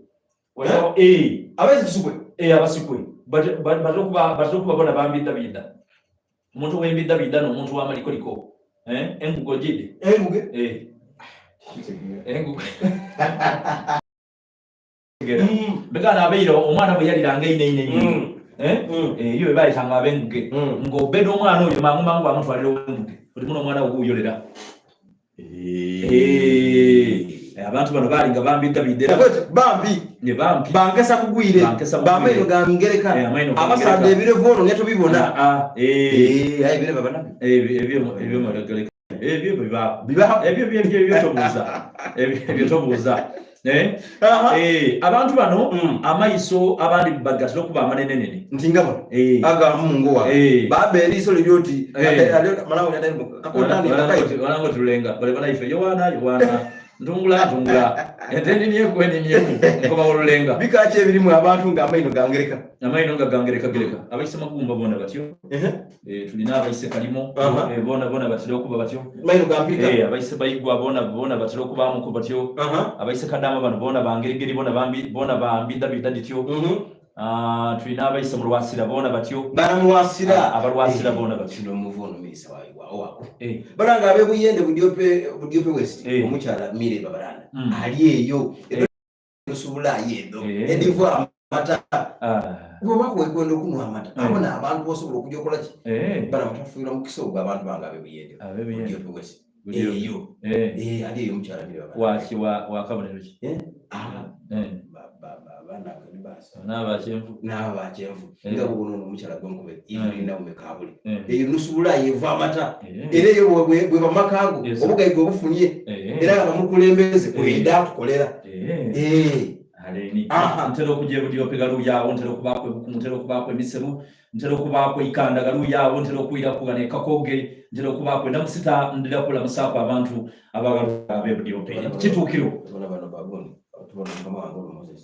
eh? abasikwe eh, abasikwe batera okuba bona bambidabida omuntu ow'embidabida n'omuntu w'amalikoliko eh? engugo gide enguge enguge Mbega abeire omwana bwe yaliranga einho einho einho mm. Eh? Mm. Eh, eyo bebayitanga abenguge mm. ng'obeda omwana oyo mangu mangu bamutwalira owenguge oti muno omwana wo guuyolera eh, abantu bano baali nga bambidabidde bambi ne bampi bankesa kugwire bamaino gangereka abasaadha ebirevu ono ngetobibona ah, ah, aye bireva banabyo ebyo ebyo biba biba ebyo ebyo ebyo tobuuza ebyo tobuuza eh? eh, abantu bano mm. amaiso abandi bagatera okuba amanenenene nti nga bano eh. agamungu wa baba eriiso liri oti kakotanikaolango tulenga bale banaife yowana yowana. Ntungula ntungula. Ente ninyeku eninyeku nkoba olulenga. Bika ki ebirimu abantu nga amaino gangereka? Amaino nga gangereka gereka. Abaise magumba bona batyo. Eh, tulina abaise kalimo. Eh, bona bona batera okuba batyo. Maino gampirika. Eh, abaise bayigwa bona bona batera okubaamuku batyo. Abaise kadama bano bona bangerigeri bona bambi bona bambida bida dityo. Ah, tulina abaise mu lwasira bona batyo. Bana mulwasira. Ah, abalwasira bona batyo. Kino omuvu ono minisita wa owako. Banange ab'e Buyende Budiope Budiope West omukyala Mire Babalanda ali eyo. Nosubula yedo. Edivu amata. Bw'oba kwekwenda okunywa amata, abo n'abantu bosobola okujja okola ki? Bana mutafuira mukisa ogwo abantu bange ab'e Buyende. Budiope West. Eyo. Ali eyo omukyala Mire Babalanda. Waki wa wakabonero ki? Ah. Abaana n'abakyenvu n'abakyenvu nga bwobona ono omukyala gwenkube Evelyn Naomi Kabule eyo nusubula yeva amata era eyo bwe bamaka ago obugaiga obufunye era nga bamukulembeze kwenda atukolera aleni ntera okujja ebudyope galuyawo ntera okubaako ebukumu ntera okubaako emiseru ntera okubaako ikanda galuyawo ntera okwiraku gano ekakoge ntera okubaako enamusita ndira kulamusaako abantu abagalu ab'ebudyope kituukiro tubona mukama wange ono Moses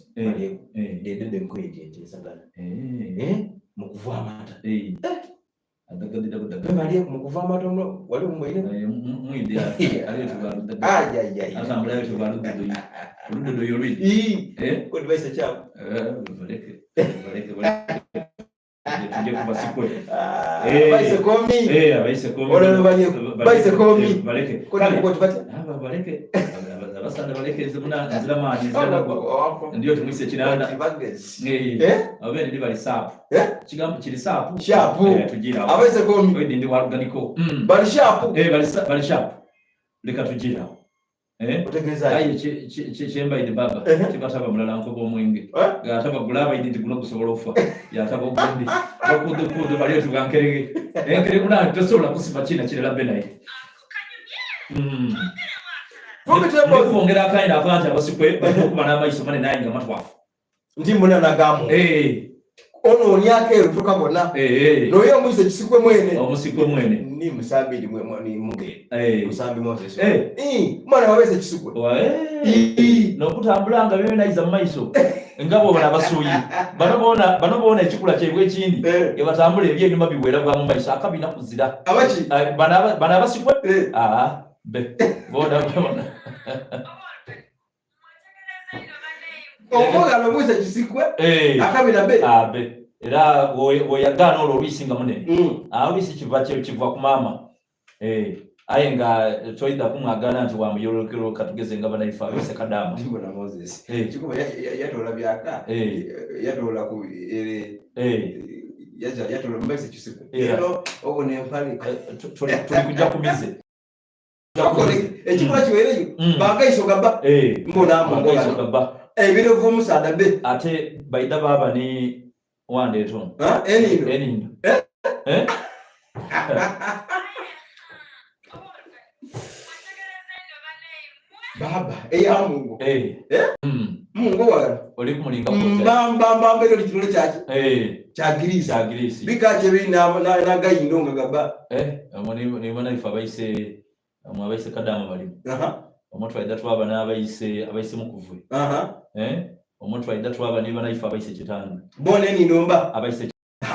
dedede enkoye gyenteesagana mu kuva amata balieko mu kuva amata ono wali omumwire kodibaisa kyabo tujje kuba sikwe abaise komi abaise komi olwo balye baise komi baleke kale batya aba baleke abasanda baleke nze muna nzira maanyi nzira nagwa ndiyo tumwise kiranda eh abe ndi bali sapu kigambo kiri sapu shapu tujira abaise komi wedi ndi waluganiko bali shapu bali bali shapu leka tujira aye kyembaide baba kibataba mulala nkoba omwenge gataba gula abaide nti guno gusobola okufa yataba ogundi okudukudu bali oti bwankerege enkere muna tosobola kusima kina kirala be naye kwongera akaina akola nti abasikwe balina okuba n'amaiso mane naye nga matwafu Ndi muna nagamu. Ono onyaka ero tukabona. Noye omwise kisikwe mwene. Omusikwe mwene. Ni musambi ndi mwe ni muge. Musambi Moses. Mwana wabese kisikwe. Nokutambula nga bebe nayiza mu maiso. Nga bw'obona abasuuyi. Bano bona bano bona ekikula kyebwe ekindi. Ebatambula ebyenyuma biwera bwa mu maiso akabina kuzira. Abaki? Bana bana abasikwe. Ah, be. Bona bona. Omugalo omwise kisikwe. Akabina be. Abe. Era woyagaana olwo oluyisi nga munene. Oluyisi kiva kiva ku maama. Aye nga toyinza kumwagala nti wamuyolokero katugeze nga banaife abese kadaama. Ndibona Moses. Kikuba yatoola byaka. Yatoola ku ere. Yatoola mubese kisikwe. Ero obona empale. Tuli kujja kumize. Ekikula kiweereyo. Bagaiso gaba. Mbona gaba. Ebirevu omusaada be. Ate baida baba ni wandeeto. Enindo. Enindo. Baba eya mungo. Mungo wala. Oli kumulinga mbamba mbamba ero kitole kyaki? Kya girisi. Kya girisi. Bika kye na na gayindo nga gaba. Omwo ni bona ife abaise omwo abaise kadama bali. Omuntu aida twaba n'abaise abaise mukuvwe. Omuntu aida twaba ni bana ife abaise kitanda. Bona enindo mba. Abaise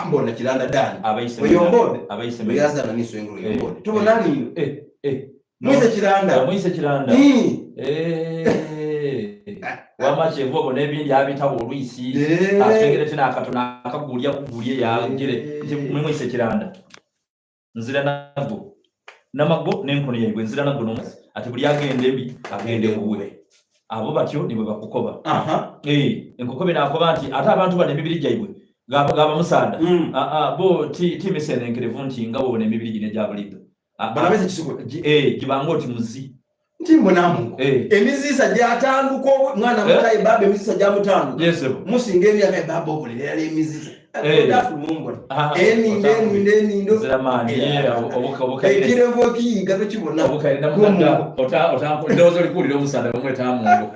Mbona kiranda dani. Abaise oyo mbonde. Abaise yazana niso engulu yo mbonde. Tubona nindo. Mwise kiranda. Mwise kiranda. Wama kyevu obona ebindi abitabo olwisi. Asengere tina akatona akagulya kugulye yagire nti mwise kiranda. Nzira nago. Namago n'enkono yaibwe nzira nago n'omukazi. Ati buli agenda embi agende wuwe. Abo batyo ni bwe bakukoba. Enkoko bino akoba nti ate abantu bano emibiri gyaibwe gaba musaada. Bo ti misenenkerevu nti nga bw'obona emibiri gino egya buliido. Banabese kisikwe. Gibanga oti muzi. Nti mbona mungu. Emiziisa gyatandika mwana mutayi baba emiziisa gyamutandika. Musinga emyaka baba obulira yali emiziisa. Enindo enindo enindo. Ekirevu kiyiga tokibona. Ndowooza olikuwulira omusaada bamweta mungu.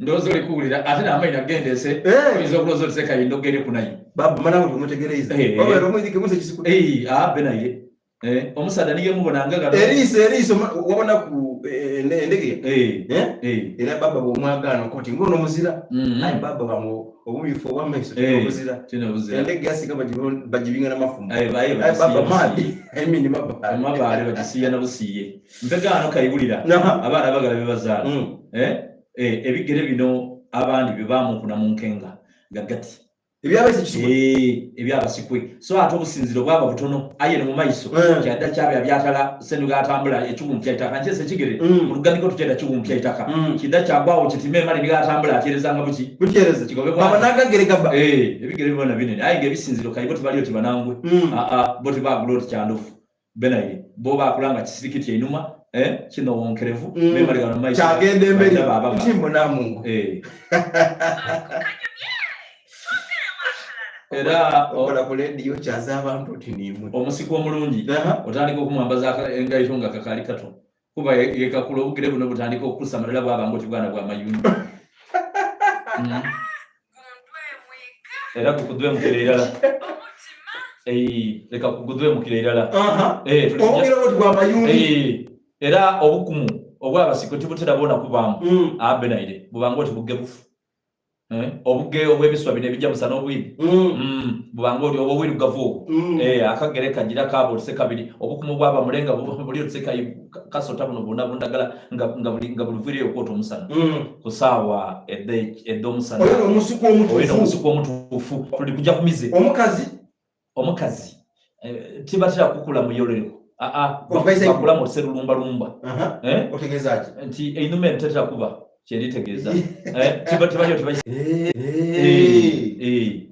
Ndowooza olikuwulira ate n'amaina gendese. Oyinza okulowooza oti sekayindo gere kunayo. Baba mana buli omutegereeza. Obeera omwirike musa kisikwe. Abe naye. Eh, omusaadha niye mubona nga gano. Eriiso eriiso wabona ku eh, endege. Eh, eh? Eh. Era baba bw'omwagaana okoti ng'ono muzira. Mm. Aye baba wange obumyufu obw'amaiso Eh, obuzira. Tino buzira. Endege yasinga bagibinga n'amafumu. Eh, baye Aye bagisiiya baba maadi. busiiye. I mean mabaale. Amabaale bagisiiya na busiiye. Mpegaano kayiwulira. Aha. Abaana bagala bye bazaala. Eh, eh, ebigere bino abandi bye baamukuna mu nkenga gagati. Ebyabaise kisikwe. Eh, ebyabasikwe. So ate obusinziro bwaba butono aye ne mu maiso kyadda kyabya byatala senuga atambula ekiwumpya itaka nkyese ekigere mu luganiko tukyenda kiwumpya itaka kidda kyagwawo kitime emali niga atambula atyerezanga buki Butyereze. Kigobe Baba bwa n'agagere gaba. Eh, ebigere bibona binene aye ng'ebisinziro kayi bo tebaliyo tibanangwe. Aa ah, bo tebagula oti kyandofu benaye bo bakula nga kisirikiti einuma eh, kino wonkerevu memali gano maiso Kyagenda emberi. Bagenda babaga. Nti mbona mungu. Eh. Era Okola ku lediyo kyaza abantu oti nimwe. omusiko omulungi Aha. otandika okumwambaza engaito nga kakali kato kuba yekakula obugere buno butandika okukusamalira bwaba nga oti bwana bwa mayuni. Era kukudwemukira irala. Eh, leka kukudwemukira irala. Aha. Eh, tuli Obugere oti bwa mayuni. Eh, era obukumu obw'abasiko tibutera bona kubaamu. Abenaire bubanga oti bugebufu. Eh, obuge obw'ebiswa bino ebijja musana obwidi. Bubanga oti obwo obwirugavu obwo. Eh, akagere kagira kaaba otuse kabiri obukumu bwaba mulenga buli otuse kasota buno bwonna bundagala nga buli nga buli okwota omusana. Ku ssaawa edh'omusana. Oyo n'omusuku Oyo omutuufu. n'omusuku omutuufu. Tuli kujja ku mize. Omukazi. Omukazi. Eh, tibatera kukula muyolereko. Aa, Okubaisa bakula mu serulumbalumba. Aha. Eh? Otegeeza ki? Nti einuma eno tetera kuba kyeritegeeza. Eh, tiba tibaliyo tibaisa. Eh. Eh,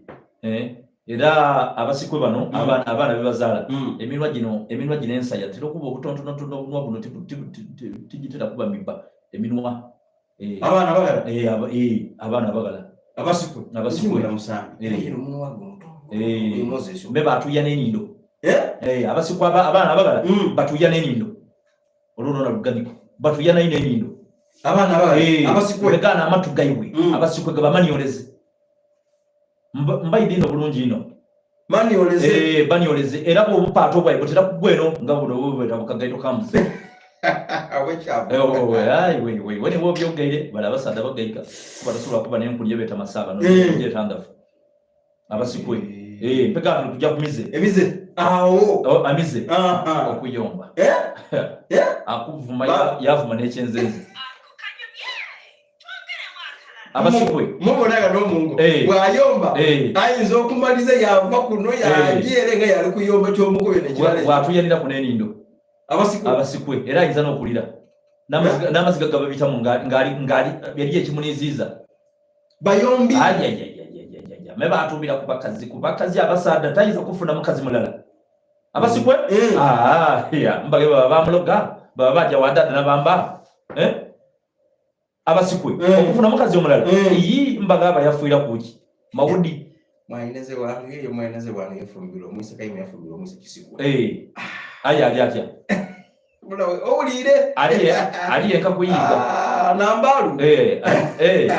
eh, era abasikwe bano abaana abaana bebazaala eminwa gino eminwa gino ensaya tera okuba obutontonotono obunwa buno tigitera kuba miba eminwa. Eh, Abaana bagala. Eh, eh, abaana bagala. Abasikwe. Abasikwe. Nti musambi. Eh. Era omunwa gwe muto. Eh. Moses. Mbe batuya n'enyindo. Eh? Eh, abasikwe abaana abagala batuya n'enyindo. Olwo lwona luganiko. Batuya nayo n'enyindo. Abaana abagala. Eh, Abasikwe. Begaana amatu gaibwe. Abasikwe gabamanioleze. Mbaidde ino bulungi ino. Manioleze. Eh, banioleze. Era bw'obupaato bwaibwe butera kugwa eno nga buno bwebweta bukagaito ka muze. Awekyavu. Eh, oh, oh, ayi, we, we, we, nibo byogeire, bala abasaadha bagaiga. Kuba tasobola kuba n'enkuli ebeeta masaaba, no, etandavu. Abasikwe. Eh, mpega tuli kujja ku mize. Emize. Awo. Oh, amize. Aha. Okuyomba. Eh? Eh? Akuvuma yavuma n'ekyenzenze. Abasikwe. Mubona nga n'omungo. Eh. Bw'ayomba, Eh. ayinza okumaliza yava kuno yagyere nga yali kuyomba ky'omukubi n'ekirala. Bw'atuyanira ku n'enindo. Abasikwe. Abasikwe. Era ayinza n'okulira. N'amaziga gababitamu ng'ali ng'ali yali ekimuniziiza. Bayombi. Ay, ay, ay, ay, ay, ay, ay. Me baatumbira ku bakazi, ku bakazi abasaadha tayinza kufuna mukazi mulala. Abasikwe? Ah, ya, mbage baba bamuloga, baba bajja wadada nabamba. Eh? Abasikwe. Okufuna mukazi omulala. Iyi mbaga aba yafuira kuki? Mawudi. Mwanyinaze wange, yo mwanyinaze wange yafumbirwa omwisa kayima yafumbirwa omwisa kisikwe. Eh. Aye ali atya? Bulawe owulire. Ali ali yenka kuyiga. Ah, nambalu. Eh, eh.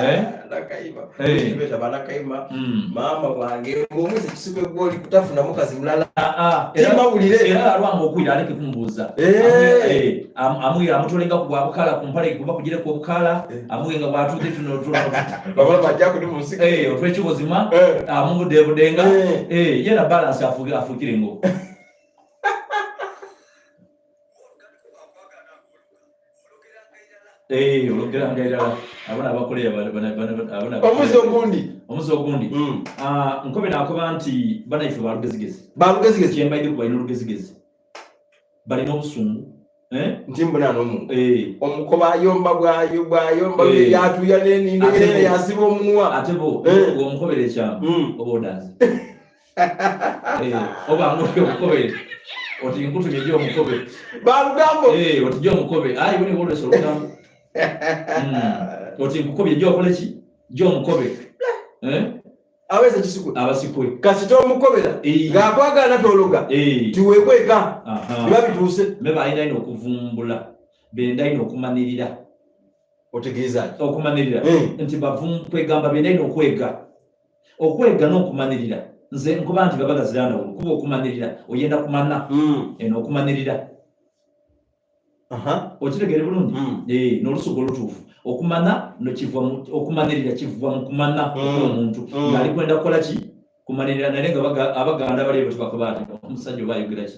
Eh? Nakayima. Eh. Kibeta banakayima. Mama wange omwisa kisikwe gwoli kutafuna mukazi mulala. Ah ah. Timawulire. Era alwanga okwira aleke kumubuuza. Eh. Eh, amwe amutolenga ku bwa bukala ku mpale kuba kugire ku bukala, amwe nga bwatuze tuno tuno. Baba bajja kuli mu nsiko. Eh, otwekibuzima, Eh. amubudebudenga. Eh. Eh, yena balance afuge afukire ngo. Eh, ologeranga irala. Abona abakoleya bana bana bana abona. Omuzi ogundi. Omuzi ogundi. Ah, nkobe nakoba nti banaife balugezigezi. Balugezigezi. Kyembaide kuba ino lugezigezi. Balina obusungu. Eh? Nti mbona n'omuntu. Eh. Omukoba ayomba bwayo bwayomba Eh. yatuya n'enindo Ate yene bo- yasiba omunwa. Ate bo Eh. bw'omukobera ekyama oba odaze. Eh, oba ng'oli omukobere. Oti nkutumye gy'omukobe. Balugambo. Eh, oti gy'omukobe. Ayi wene wolesa olugambo. Oti nkukobye gy'okole ki? Gy'omukobe. Eh? Aweza kisikwe. Abasikwe. Kasita omukobera. Eh. Ng'akwagala tologa. Eh. Tiwekweka. Aha. Biba bituuse. Mbe balina ino okuvumbula. Benda ino okumanirira. Otegeeza ki? Okumanirira. Nti kwegamba benda ino okwega. Okwega n'okumanirira. Nze nkuba nti gaba gazira ndawulo kuba okumanirira oyenda kumana eno okumanirira. Okitegeere bulungi? Eh, n'olusoga olutuufu okumana no kiva mu okumanirira kiva mu kumana okw'omuntu ng'ali kwenda kukola ki? Kumanirira naye nga Abaganda bali ebo tebakoba nti omusajja oba ayogera ki?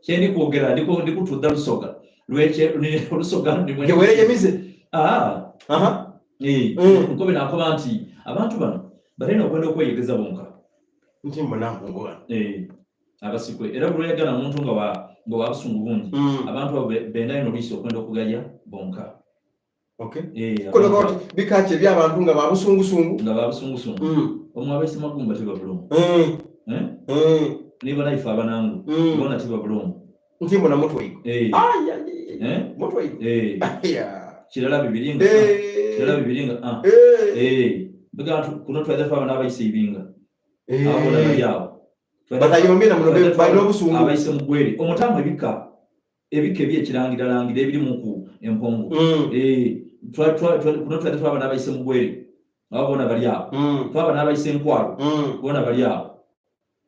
Kye ndi kwogera ndi kutudda lusoga lwekye olusoga Gewereyemize. Ah. Eh, nkobe nakoba nti abantu bano balina okwenda okweyegeza bonka. Nti mbona mpunguba. Eh, abasikwe era buli lweyagala omuntu nga wa nga wa busungu bungi abantu abo benda ino oluisi okwenda okugaya bonka. Okay. Eh, Kono koti bikache bya abantu nga babusungusungu. Nga babusungusungu. Omwe abaise magumba tiba bulungu. Eh? Niba naife abanangu bona tiba bulungu. Nti mbona mutwaigo. Eh. Ai ai. Eh? Mutwaigo. Eh. Yeah. Kirala bibiringa. Eh. Kirala bibiringa. Ah. Eh. Eh. Biga kuno twaza twaba n'abaise ibinga. Eh. Abo bona bali awo. Batayombera muno balina obusungu. Abaise mugwere. Omutamu ebika ebika ebyekirangiralangira ebirimu ku empongo. Eh, kuno twaza twaba n'abaise mugwere. Abo bona bali awo. Twaba n'abaise enkwalo. Bona bali awo.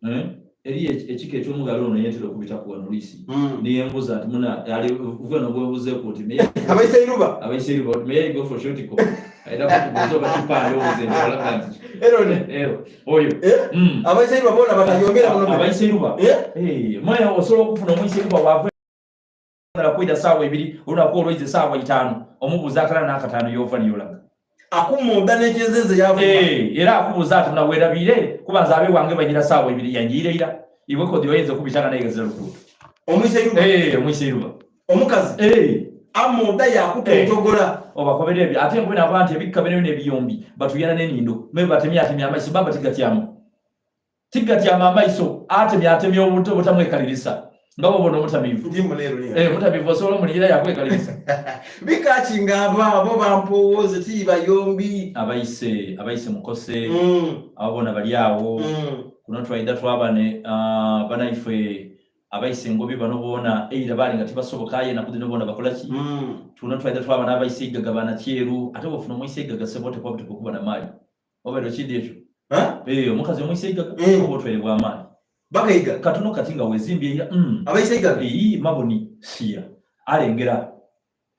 Eh? Eri ekika eky'omugalo ono yentera okubita ku wano oluisi. Niyembuza nti muna ali uve no gwebuzeeko nti naye Abaise iruba. Abaise iruba nti may I go for short ko. Aida kubuza oba kipande obuze nti olaga nti Erone. Ero oyo. Eh? Abaise iruba bona batayombera muno. Abaise iruba. Eh? Eh, mwana osobola okufuna omwise iruba wava kwida saawa ebiri olunaku olwaize saawa itaano omubuuza akala n'akataano yova niyolaga. Akumuuda n'ekyenzenze yavuma. Eh, era akubuuza ati naweerabiire kuba nze abe wange banyira saawa ebiri yanyiira ira iwe kodi oyinza okubitanga naye gazira luguudo. Omwise iruba. Eh, omwise iruba. Omukazi. Eh. Amuuda yakutontogola. Obakobera ebyo ate nkubira nakuba nti ebikka bino bino ebiyombi batuyana n'enyindo mwe batemyatemya amaiso baba tigatyamu. Tigatyama amaiso atemyatemya obuntu obutamwekalirisa nga bw'obona omutamiivu. Ndi muleero lino. Eh, omutamiivu osobola omulingira yakwekalirisa. Bikaki ng'abo abo bampowooze tiri bayombi. Abayise abayise mukose abo bona bali awo. Kuno twaida twaba ne banaife abayise engobi bano boona eira baali nga tibasoboka aye enaku dhino boona bakola ki? Tuno twaida twaba n'abayise eigaga banakyeru ate bw'ofuna omuyise eigaga ssebo otekwa butekwa okuba na maali. Obaire okindi ekyo? Eh, omukazi omuyise eigaga oba otwaire bwa maali. Bakaiga. Katono kati nga wezimbye eira. Abayise eigaga? Ii, maboni siya. Alengera.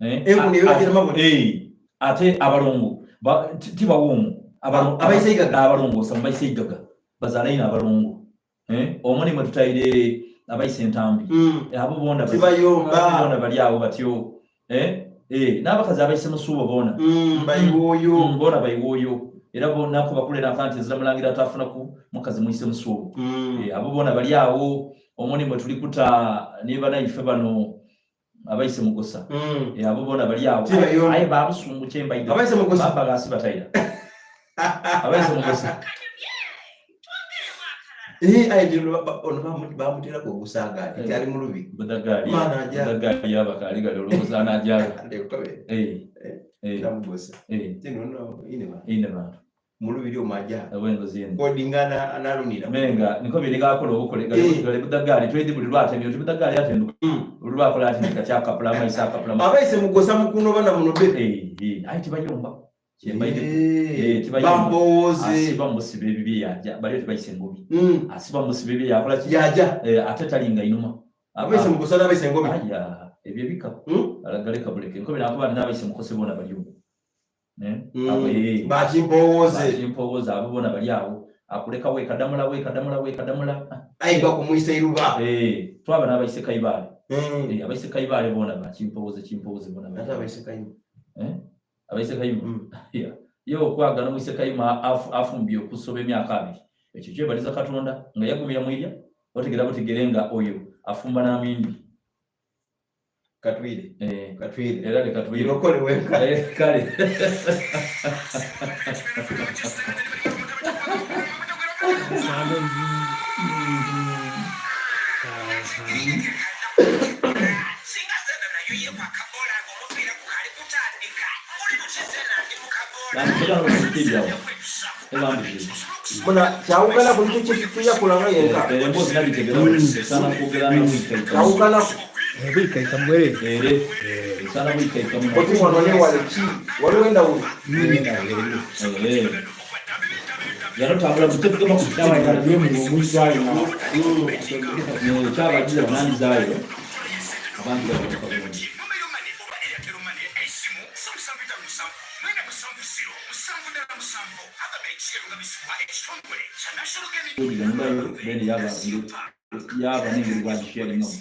Eh, Enkuni eyo agira maboni. Eh, ate abalongo tibawoomu. Abayise eigaga? Abalongoosa mu bayise eigaga. Bazaala ino abalongo. Eh, omwo nimwe tutaire abayise entambi. Abo boona Tibayomba. Boona bali awo batyo. Eh, eh, n'abakazi abayise musuubo boona. Bayiwooyo. Boona bayiwooyo. Era boona ko bakulera nka nti ezira mulangira atafuna ku mukazi muyise musuubo. Eh, abo boona bali awo. Omwo nimwe tuli kuta ne banaife bano abayise mugosa. Eh, abo boona bali awo. Tibayomba. Aye babusungu kye mbaidha. Abayise mugosa. Baba gasi bataira. Abayise mugosa. Eh, aye ndi ono bamuteerako ogusaaga ati ali mu lubi. Budagaali. Maana aja. Budagaali yabakaali gali olowooza anaajaga. Ndekukabe. Eh. Eh. Tamugosa. Eh. Tino no ine ba. Ine bantu. Mu lubiri omwo aja. Obwengozi eno. Kodinga analunira. Menga niko biri gakola obukole gali budagaali twedi buli lwatemye oti budagaali atenduka. Buli lwakola ati nika kyakapula amaiso akapula. Abayise mugosa mukuno bana muno be. Eh, eh. Aye tibayomba. Eh, bambooze. Asiba musiba ebibye yaja baliyo tebayise ngobi. Asiba musiba ebibye yakola ki? Yaja. Eh, ate talinga inuma. Abayise mugosa n'abayise ngobi. Aya, ebyo bika. Alagaleka buleke. Nkobe nakuba n'abayise mukose bona baliyo. Eh? Abo, eh. Bakimpowooze. Bakimpowooze abo bona bali awo. Akuleka weekadamula weekadamula weekadamula. Ayiga kumuyisa iruba. Eh, twaba n'abayise Kayibaale. Eh, abayise Kayibaale bona bakimpowooze kimpowooze bona bali. Ate abayise Kayima. Eh? Abayise Kayima. Yeah. Ye okwagala omuyise Kayima afumbye okusoba emyaka abiri. Ekyo kyebaliza Katonda nga yagumira mwirya otegera butegere nga oyo afumba n'amindi. Katwire. Eh. Katwire. Era leka twire. Irokole wenka. Eh, kale. Muna kyawukana ku kiki kyeyakola nga yenka. Emboozi nabitegera esaana kwogera na bwikaika. Kyawukana. Bwikaika mwerere. Ere. Esaana bwikaika muno. Oti wano ne wale ki? Waliwo endawulo. Eh. Yanotambula butetugema ku kyabagiza banandizaayo abandi babamuka bulungi. Then yaba yaba n'engeri bwagishyalingamu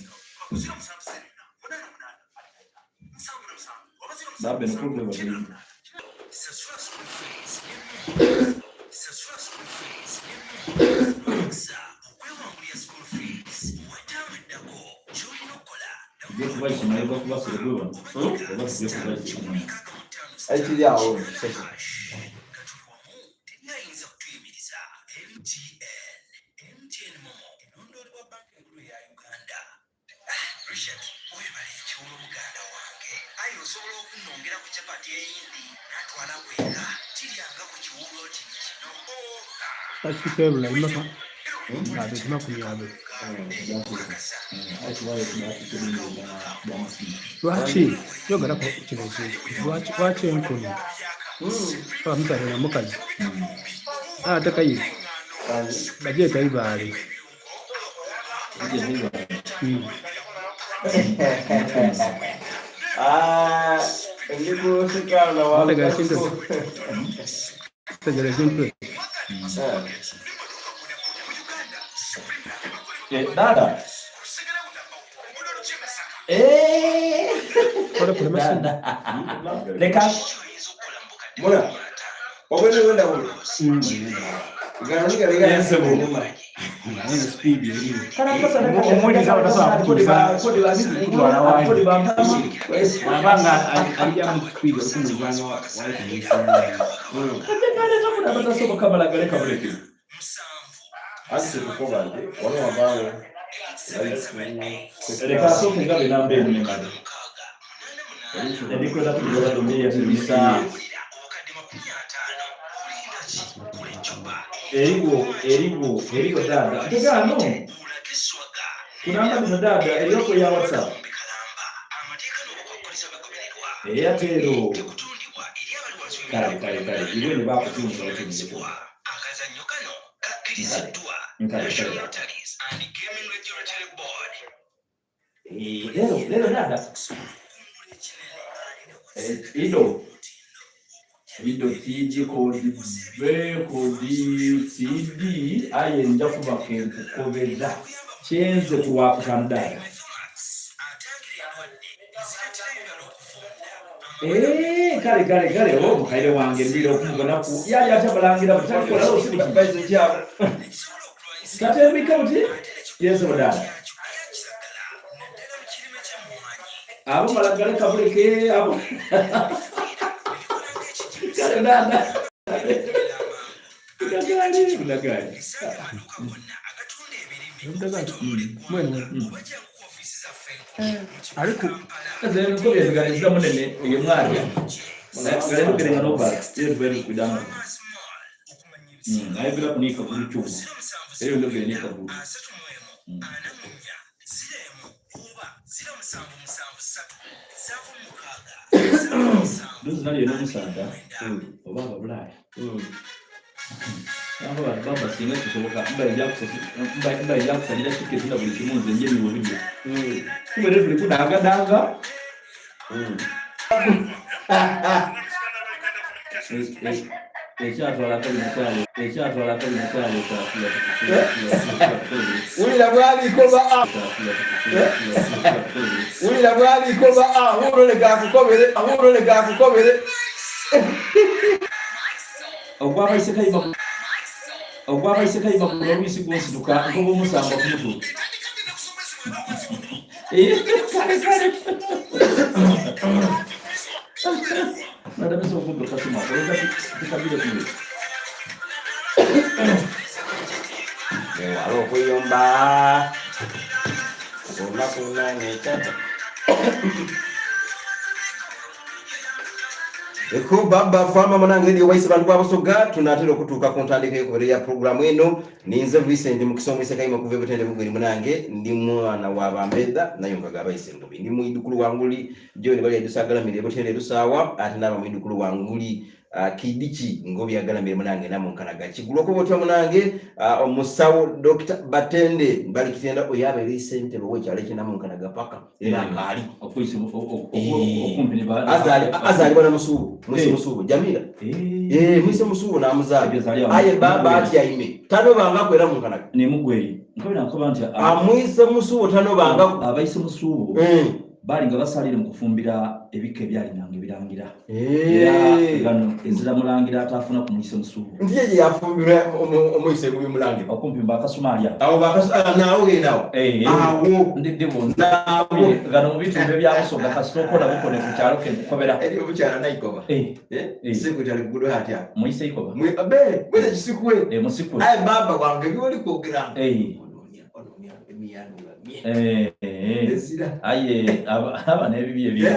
Babbe no problem babiri. Tujja kubayisa naye bakubasire gwe wano oba tujja kubayisa Ekiri awo. Bakikebula imaka abiri 20. Lwaki yogerako kino ekintu lwaki lwaki enkoni aba musaadha na mukazi ate kaye bagyeta ibaale. Ah, ndikusikana Otegera ekintu ekyo? Otegera ekintu ekyo? Eh, dada. Eh. Kole kule masimu. Dada. Leka. Muna. Obwene wenda buno. Gano niga liga. Yes, bo. Omuwuliriza aba tasobola kutuusa kutwala wangi bw'aba nga alya mu speed okumuzaana Anti kukoba nti wano wavaawo. Leka asooke nga benamba emu nemale. Endikwenda kujola domiya tebisa. Eriwo eriwo eriwo dada. Ntegano. Kunamba bino dada eriyoko ya WhatsApp. Airtel. Kale kale kale iwe ne bakutunza batunze. Kale kale kale. Eh, lero lero dada. Eh, ido. Ido tiji kodi B kodi CD aye nja kuba kenkukobera kyenze kuwakutanu dada. Eh, kale kale kale oh mukaire wange ndwire okumubonaku yali atabalangira butakola Baize kyabo. katembika buti yesu dada abo malagale kabuleke abo kale dada Kudagale, kudagale. Mwene ariko Nze munene oyo mwana galemugerenga nobala yetubeere kudanga ayogera kunika kuli kyuma eyo ndogere nika kuli Ndozi nali n'omusaadha oba ababulaaya Bamba bamba singa kisoboka mba mba ejakusalira tiketi na buli kimu nze nje niwe bujja kubeere tuli kudangadanga ekyatwala kabina kyalo ekyatwala kabina kyalo Wulira bwalikoba a. Wulira bwalikoba a. Wulole gakukobere. Wulole gakukobere. Ogwabaise kayima kuno olwisi gwonsituka nkoba omusamba kumutu kale kale nadamisa okudda kasima oleka tukabire kumwe Wewale okuyomba. Olunaku lunange tata. Eko baba fama munange radio waisi bantu babusoga tunatera okutuuka ku ntandika y'okubera ya programu eno ninze Vincent Mukisa omwise kayima kuva ebutende bugweri munange ndi mwana wa bambeda nayo nkaga abayise ngobi ndi mwidukulu wanguli John bali adusagalamire ebutende lusaawa ate naba mwidukulu wanguli. Ah, kidiki ng'obyagalamire munange namunkanaga kigula okuba otya munange ah, omusawo Dr. Batende bali kitenda oyo abeera ssentebe ow'ekyalo ekyenamunkanaga paka era Eh. akaali Okwisi okumpi ne ba azaalibwa na musuubu mwise Eh. musuubu Jamila Eh. Eh, mwise musuubu n'amuzaala Ebyo aye baba atyaime tanobangako era munkanaga Ne mugweri. Nkabira nkoba nti amwise musuubu tanobangako abaise musuubu baali nga basalire mu kufumbira ebika ebyalinanga ebirangira. Era gano ezira mulangira ataafuna ku muyise musuubu. Nti ye yafumbirwa omuyise gubi mulangira. Okumpi mbakasumaali awo. Awo bakasumaali naawo genda awo. Awo. Ndi bunze. Gano mu bitundu ebya Busoga kasita okola bukone ku kyalo ke nkukobera. Eri omukyala Naikoba. Sikwe tali kugudo atya. Muyise Ikoba. Abe, muyise Kisikwe. Musikwe. Aye baba wange byoli kwogera. Aye aba n'ebibi ebyo.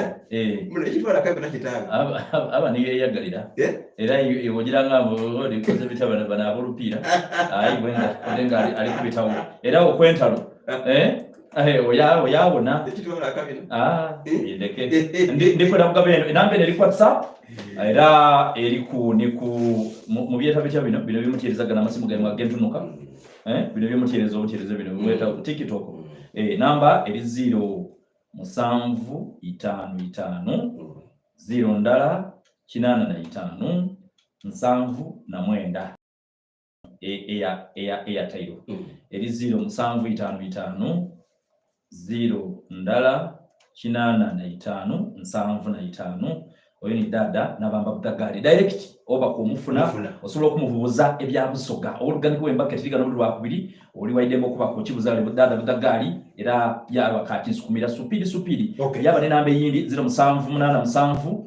Aba niyeyagalira. Era ogira nga olikoze bitya bano bano ab'olupiira. Aye bwenga nga ali kubitawo. Era okwentalo. Oyawona. Ndeke. Ndikwenda kugaba eno enamba eno eri ku WhatsApp era eri ku ni ku mu byeta bitya bino bino bimutyerezagana amasimu gaimwe agentunuka. Bino byemutyereza obutyereza bino bimweta ku TikTok. Namba eri 0 7 5 5 0 ndala 85 79 eya eya Airtel eri 0 7 5 5 0 ndala 85 75 oyo ni dada nabamba butagaali direct oba kumufuna osobola okumubuuza ebya Busoga oluganiko wembaka etiriga n'obuli lwakubiri oli waidembe okuba ku kibuza le dada butagaali era yaba kakinsukumira supiri supiri yaba ne namba eyindi 07 87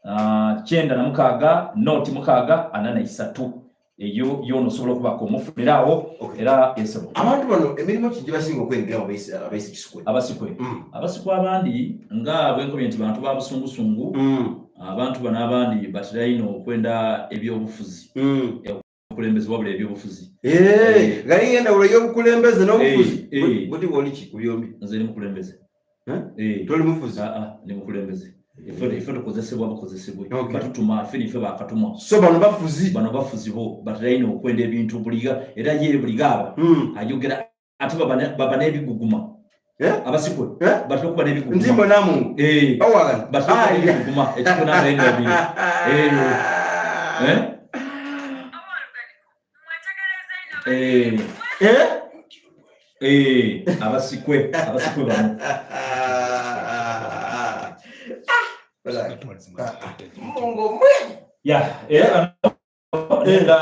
96 noti 6 43 eyo yono osobola okuba kumufunira awo era esebo abantu bano emirimu ki gye basinga okwenyigira abaisi Kisikwe? Abasikwe. Abasikwe abandi nga bwenkobye nti bantu ba busungusungu. Abantu bano abandi batera ino okwenda ebyobufuzi. Obukulembeze wabula ebyobufuzi. Gali endawulo y'obukulembeze n'obufuzi. Buti bwoli ki ku byombi? Nze ndi mukulembeze. Toli mufuzi? Ndi mukulembeze. Ife tukozesebwa bukozesebwe. Batutuma ffe nife bakatumwa. So bano bafuzi. Bano bafuzi bo batera ino okwenda ebintu buliga era ye buliga aba ayogera ate baba n'ebiguguma. Abasikwe batera okuba n'ebiguguma. Nti mbona Mungu. Batera okuba n'ebiguguma ekifo n'amayendo abiri. Abasikwe abasikwe bano. Mungu mwe. Ya, era nenda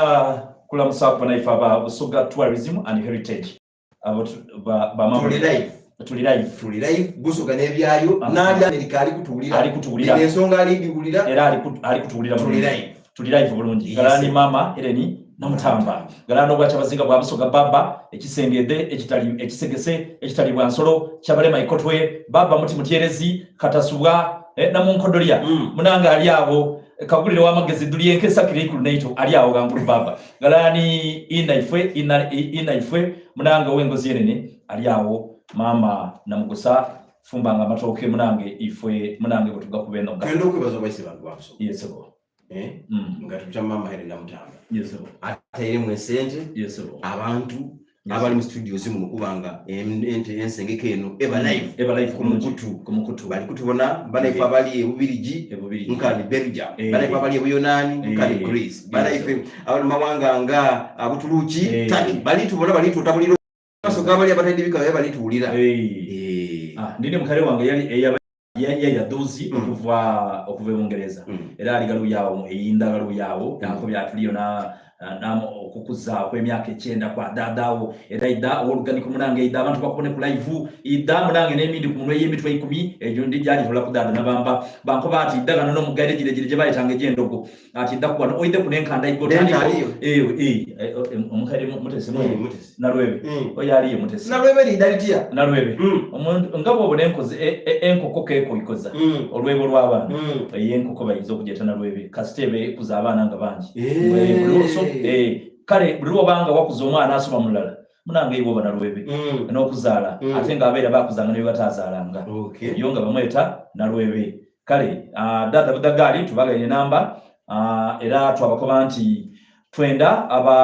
kulamusa ku banaife aba Busoga Tourism and Heritage. Abo ba tuli live. Tuli live. Tuli live Busoga n'ebyayo n'ali Amerika ali kutuwulira. Ali kutuwulira. Ensonga ali giwulira. Era ali kutuwulira Tuli live. Tuli live bulungi. Galani mama Heleni Namutamba. Galano bwa kyabazinga bwa Busoga baba ekisengedde ekitali ekisegese ekitali bwa nsolo kyabalema ikotwe baba muti mutyerezi katasubwa namunkodolia munanga ali awo kagulire w'amagezi duli enkesa kiri ikulu neito ali awo gangulu baba galani ina ifwe ina ina ifwe munanga wengozi yenene ali awo mama namugusa fumbanga amatooke munange ifwe munange bwetuga kubenoga Twenda okwebaza abaisi bantu ba Busoga. Yes, sir. Nga tupita mama Helen Namutamba. Yes, sir. Atairemu esente. Yes, sir. Abantu abali mu studio zimu kubanga ensengeka eno eba live. Eba live ku mukutu. Ku mukutu. Bali kutubona, banaife abali e Bubirigi, nkani Belgium, banaife abali e Buyonaani, nkani Greece, banaife abali mu mawanga nga Butuluki, Turkey, bali tubona bali tutabulira Basoga abali abatadde bika bali tuwulira. Ndine mukale wange yali eyaba ya dozi okuva okuva e Bungereza. Era ali galu yawo eyinda galu yawo yankobya atuliyo na namo okukuza kw'emyaka 9 kwa dadawo era ida oluganiko munange ida abantu bakubone ku live ida munange n'emindi ku munwe y'emitwe 10 ejo ndi gyali tola ku dada nabamba bankoba ati ida gano no mugaire gire gire gye bayitanga egyendogo ati ida kuba oide ku nenkanda igo tandiko omukaire mutesi Mutesi. Nalwebe. Oyo aliyo mutesi. Nalwebe li dalitia. Nalwebe. Omuntu nga bw'obona enkozi enkoko keeko ikoza olwebo lw'abaana. Ey'enkoko bayinza okugyeta nalwebe kasita ebe ekuza abaana nga bangi. Kale buli lw'obanga wakuza omwana asoma mulala munange iwe oba nalwebe n'okuzaala ate ng'abeera baakuzanga ne bye bataazaalanga. Yo nga bamweta nalwebe. Kale dada budagaali tubagaine namba. Ah, era twabakoba nti twenda aba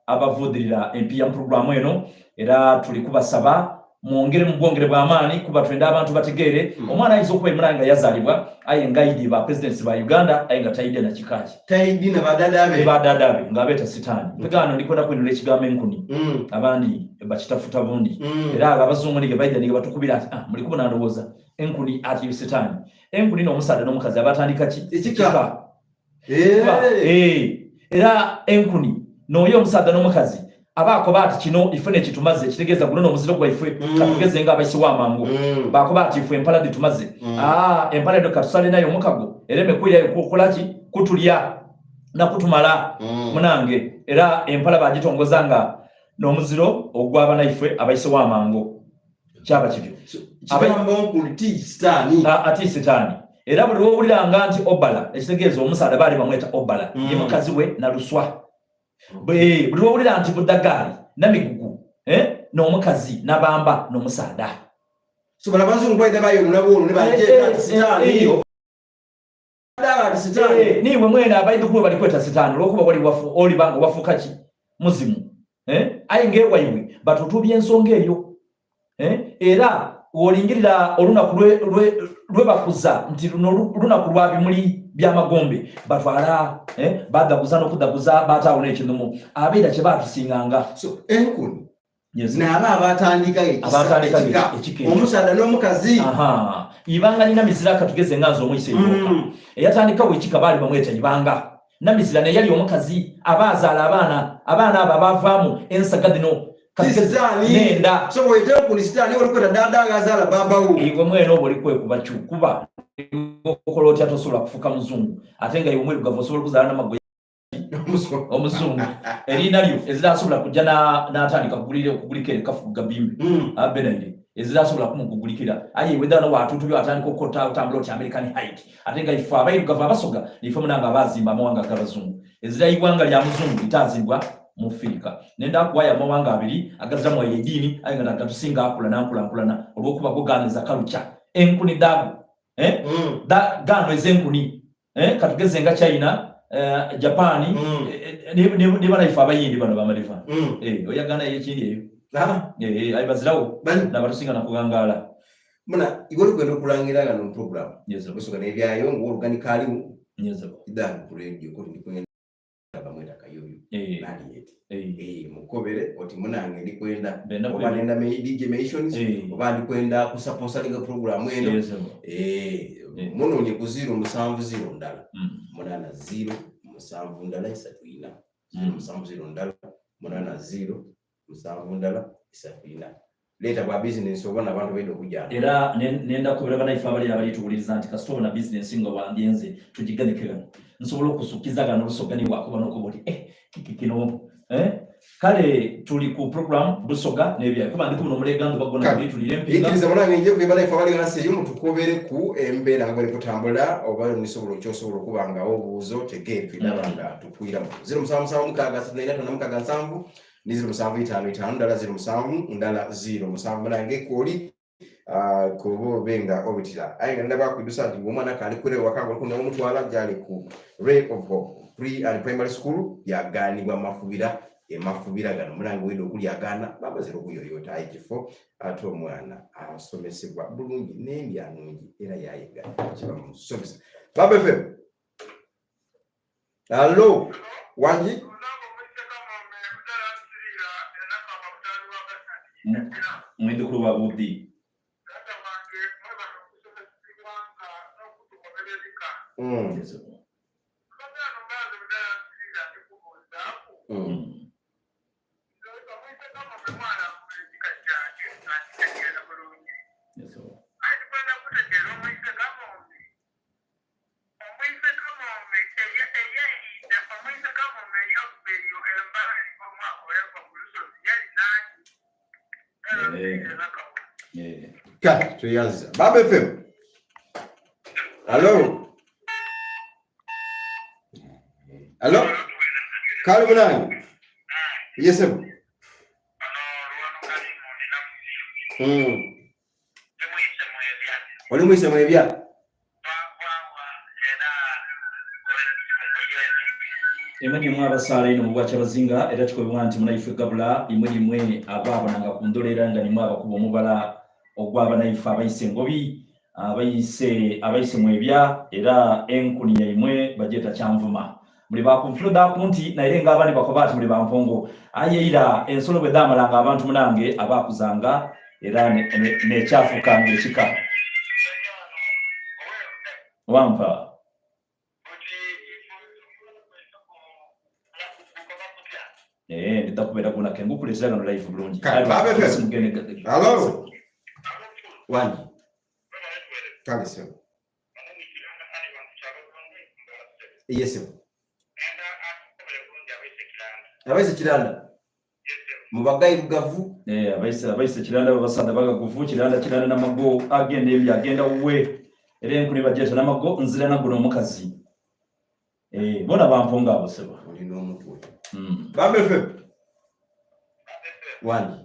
abavudirira empiya mu puroguramu eno era tuli kubasaba mwongere mu bwongere bw'amaani kuba twenda abantu bategeere mm. omwana ayinza okuba emuna nga yazaalibwa aye nga aidi ba presidents ba uganda aye nga taidde na kikaki taidi na badada be badada be nga abeeta sitaani mm. pegaano ndikwenda kwinula ekigambo enkuni mm. abandi bakitafuta bundi mm. era abo abazungu nige baija nige batukubira ati ah, muli kubona ndowooza enkuni ati sitaani enkuni n'omusaadha n'omukazi abatandika ki ekika eh. era enkuni n'oyo omusaadha n'omukazi aba akoba ati kino ife nekitumaze kitegeeza guno n'omuziro gwaife mm. katugeze nga abaisiwa amangu mm. bakoba ati ife empala dhitumaze mm. ah, empala eno katusale nayo omukago era emekwirayo kukolaki kutulya nakutumala munange era empala bagitongoza nga n'omuziro ogw'abanaife abaisiwa amangu kyaba kityo ati sitaani era buli lwowuliranga nti obala ekitegeeza omusaadha baali bamweta obala mm. ye mukazi we naluswa buli lwowulira nti budagaali namigugu eh, n'omukazi nabamba n'omusaadha eh, eh, niwe mwene abaidukulu bali kweta sitaani olwokuba wali olibanga wafuuka ki muzimu eh? Aye ng'ewaibwe batutubya ensonga eyo eh? Era wolingirira olunaku lwe bakuza nti luno lunaku lwa bimuli by'amagombe batwala eh? Badaguza n'okudaguza bataawo n'ekinumu abeera kye batusinganga so, enkulu nabo abatandika ekika omusaadha n'omukazi ibanga nina mizira katugeze nga nze omuyisa ebyoka mm. eyatandikawo ekika baali bamweta ibanga Namizira naye yali omukazi aba azaala abaana abaana abo abavaamu ensaga dhino nenda iwe mwene oba olikwekuba kyukuba okola otya tosobola kufuka muzungu ate nga iwe omwirugavu osobola okuzaala namagoya omuzungu eriina lyo ezirasobola kujja n'atandika okugulika ere kafu gabimbe hmm. abenaire ezirasobola kumugugulikira aye iwe ddala nowatuntubyo atandika okukota otambula oti american height ate nga ife abairugavu abasoga nife munanga abazimba amawanga agabazungu ezira iwanga lya muzungu litazimbwa mu Afirika nenda kuwaya amawanga abiri agaziramu eyo ediini aye nga nagatusinga akula nankulankulana olwokuba go ganeza kaluca enkuni dago eh? mm. da, gano ezenkuni eh? katugeze nga China eh, Japan mm. eh, eh ne banaife abayindi bano bamaliva mm. eh, oyagana ekindi eyo ah. eh, eh, aye bazirawo nabatusinga nakugangala muna iwe olikwenda okulangira nga no program osoka nebyayo ngaoluganika aliwo idanga ku radio koti ndikwenda bamweta kayoyo eh. naliyeti eh. eh, mukobere oti munange ndikwenda oba nenda DJ Nations oba ndikwenda kusaponsalinga program eno munonye ku 0 7 0 ndala 8 0 7 ndala 3 4 0 7 0 ndala 8 0 7 ndala 3 4 leeta bwa bizinensi obona abantu baida okujana era nenda kubira banaife abali abali tuwuliriza nti kasita obona bizinensi nga wandyenze tugiganike gano nsobola okusukiza gano olusogani wakuba nokuba oti eh, kiki kino eh? kale tuli ku program busoga nebyayo kuba ndi kubona omulegando bagona tulire mpinga munange nje kuba banaife abali gansi eyo mutukobere ku embeera nga bweri kutambula oba nisobola okyosobola okuba nga obuuzo tegeere twidaba nga tukwiramu 0 7 7 6 3 4 6 7 ni ziro musanvu itaano itaano ndala ziro musanvu ndala ziro musanvu munange kwoli ah, kuba obe nga obitira aye nga ndaba kwidusa nti ng'omwana kaali kure waka nga omutwala gyali ku ray of hope pre and primary school yagaanibwa mafubira emafubira gano munange weda okulyagaana bamazire okuyoyota aye kifo ate omwana asomesebwa bulungi n'endya nungi era yayiga kibamusomesa baba fm Hello, wangi? Mwidukulu wa Budi. Mm. Mm. Omwise Kamombe eyaidha Omwise Kamombe eyakuba eyo embaali omwaka oyava ku lusozi yali nani? Kale tweyanziza. Baba FM. Hello. Hello. Kale munange. Yes sir. Mm. Oli mwise mwebya. Imwe nimwe abasaala einho mu Bwakyabazinga, era kikobebwa nti munaife Gabula imwe nimwe abaabonanga ku ndholo era nga nimwe abakuba omubala ogw'abanaife abaise Ngobi, abaise abaise Mwebya era enkuni yaimwe bagyeta Kyanvuma. Muli ba ku nfulo dha ku nti naire nga abandi bakoba ati muli ba mpongo. Aye eira ensolo bwe dhaamalanga abantu munange abaakuzanga era n'ekyafukanga ekika. Wampa. Eh, ndidha kubeera gona ke ngukuleetera gano live bulungi. Kale, Aye Baba lwaki FM. mugende ga- Hello. Wangi. Kale sebo. Yes sebo. Abaise kiranda. Mubagairugavu. Eh, abaise abaise kiranda babasaadha bagaguvu kiranda kiranda namago agenda ebyo agenda wuwe era enkuni bagyeta namago nzira naguno omukazi eh, bona bamponga abo sebo Olina omutwe. mm. Baba FM. Wangi.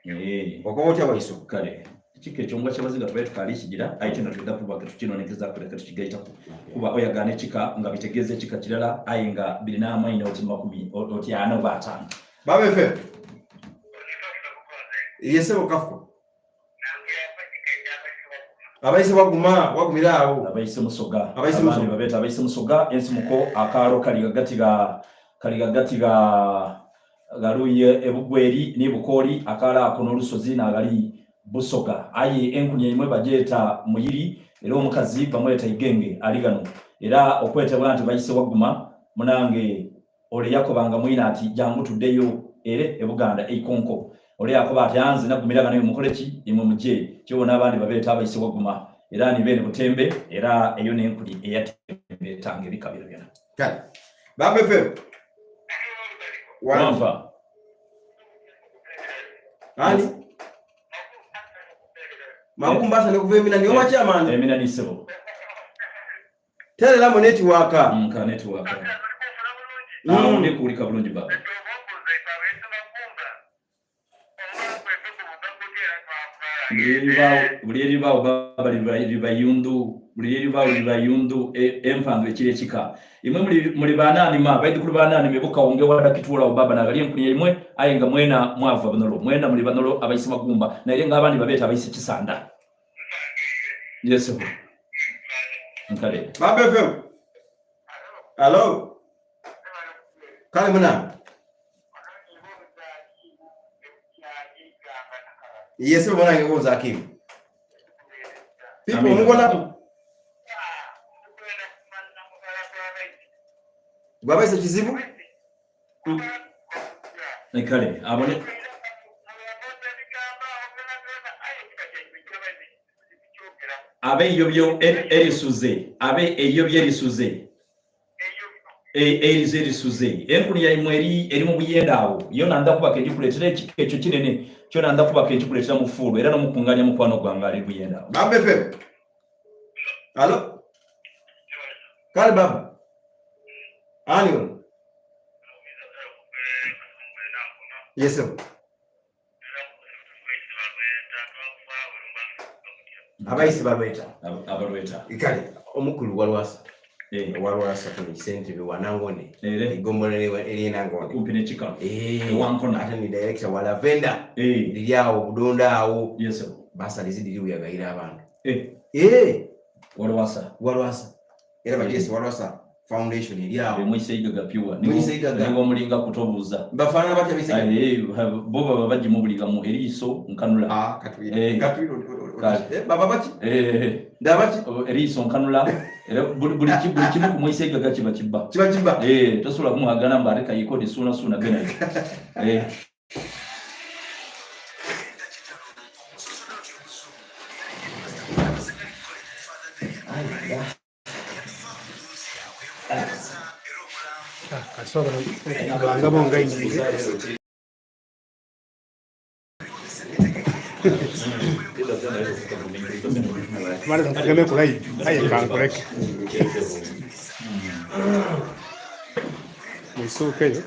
Eh. Okoba otya waiso? Kale ekika ekyo nga kyabazinga tubaire tukaali kigira aye kyona twidha kuba ke tukinonekeza kule ke tukigaitaku kuba oyagaana ekika nga bitegeeza ekika kirala aye nga birina amaina oti makumi oti ana oba ataano. Baba FM. Yesebo Kafuko. Abaise baguma wagumira awo. Abaise musoga. Abaise musoga. Abandi babeta abaise musoga ensimuko akaalo kali gagati ga kali gagati ga Ghaluye e Bugweri ni Bukooli, akaalo ako n'olusozi n'aghali Busoga. Aye enkuni yaimwe bagyeta Muyiri era omukazi bamweta Igenge ali ghano. Era okwetebwa nti baise Waguma munange ole yakobanga mwine ati jangu tudheyo ere e Buganda e Ikonko. Ole yaakoba ati anze nagumira ghano imwe mukole ki? Imwe muje. Kyewona abandi babeeta abaise Waguma era ni beene Butembe era eyo n'enkuni eyatembeetanga ebika byonabyona. Kale. Baba FM. Wampa. Ani? Makumba ne kuva eminani owa chairman. Eminani sebo. Terera mu network. Nka network. Awo ndi kuwulika bulungi baba. Buli eribaawo baba libayundu buli eribaawo libayundu empandu ekiri ekika imwe muli bananima baidhukulu bananima ebukawunge wadakituulawo baba nagali enkuni yaimwe aye nga mwena mwava banolo mwena muli banolo abaise magumba naire nga abandi babeeta abaise kisanda yesebo nkale Baba FM. Hello. Kale muna. Yese bona ngebuza Hakimu. People mubonaku. Gwabaise kizibu? Kale abone abe eyobyo erisuze abe eyobyo erisuze erizo erisuze enkuni yaimwe eri eri mu buyenda awo yona nda kuba kegikuleetera ekika ekyo kinene kyona nda kuba kegikuleetera mu fuulu era nomukunganya mukwano gwange ali buyenda awo. Baba FM. Halo. Kale baba. Ani ono? Yes sir. Abaisi balweta. Abalweta. Kale omukulu walwasa. Eh. Walwasa kuno sentebe wa Nangone. Ere. Egombolola eri Nangone. Kumpi n'ekika. Eh. Ewankona. Ate ni director wa Lavender. Eh. Liri awo Budonda awo. Yes sir. Basalizi liri uyagayira abantu. Eh. Eh. Walwasa. Walwasa. Era bajesi walwasa foundation eri awo. Mwise igaga pure. Mwise igaga. Niwo mulinga kutobuuza. Bafaanana batya bise? Eh, bo baba bagimubuliga mu eriiso nkanula. Ah, katwire. Eh. Katwire. Kale. Eh, baba baki? Eh. Ndabaki? Eriiso nkanula. Era buli buli buli kimu ku mwise igaga kiba kibba. Kiba kibba. Eh, tosobola kumuhagana mbu ate kayikodi suuna suuna gena. Eh. Kasobola bonga inyize. Mara nkugeme ku live aye kankuleke. Mwisuukeyo.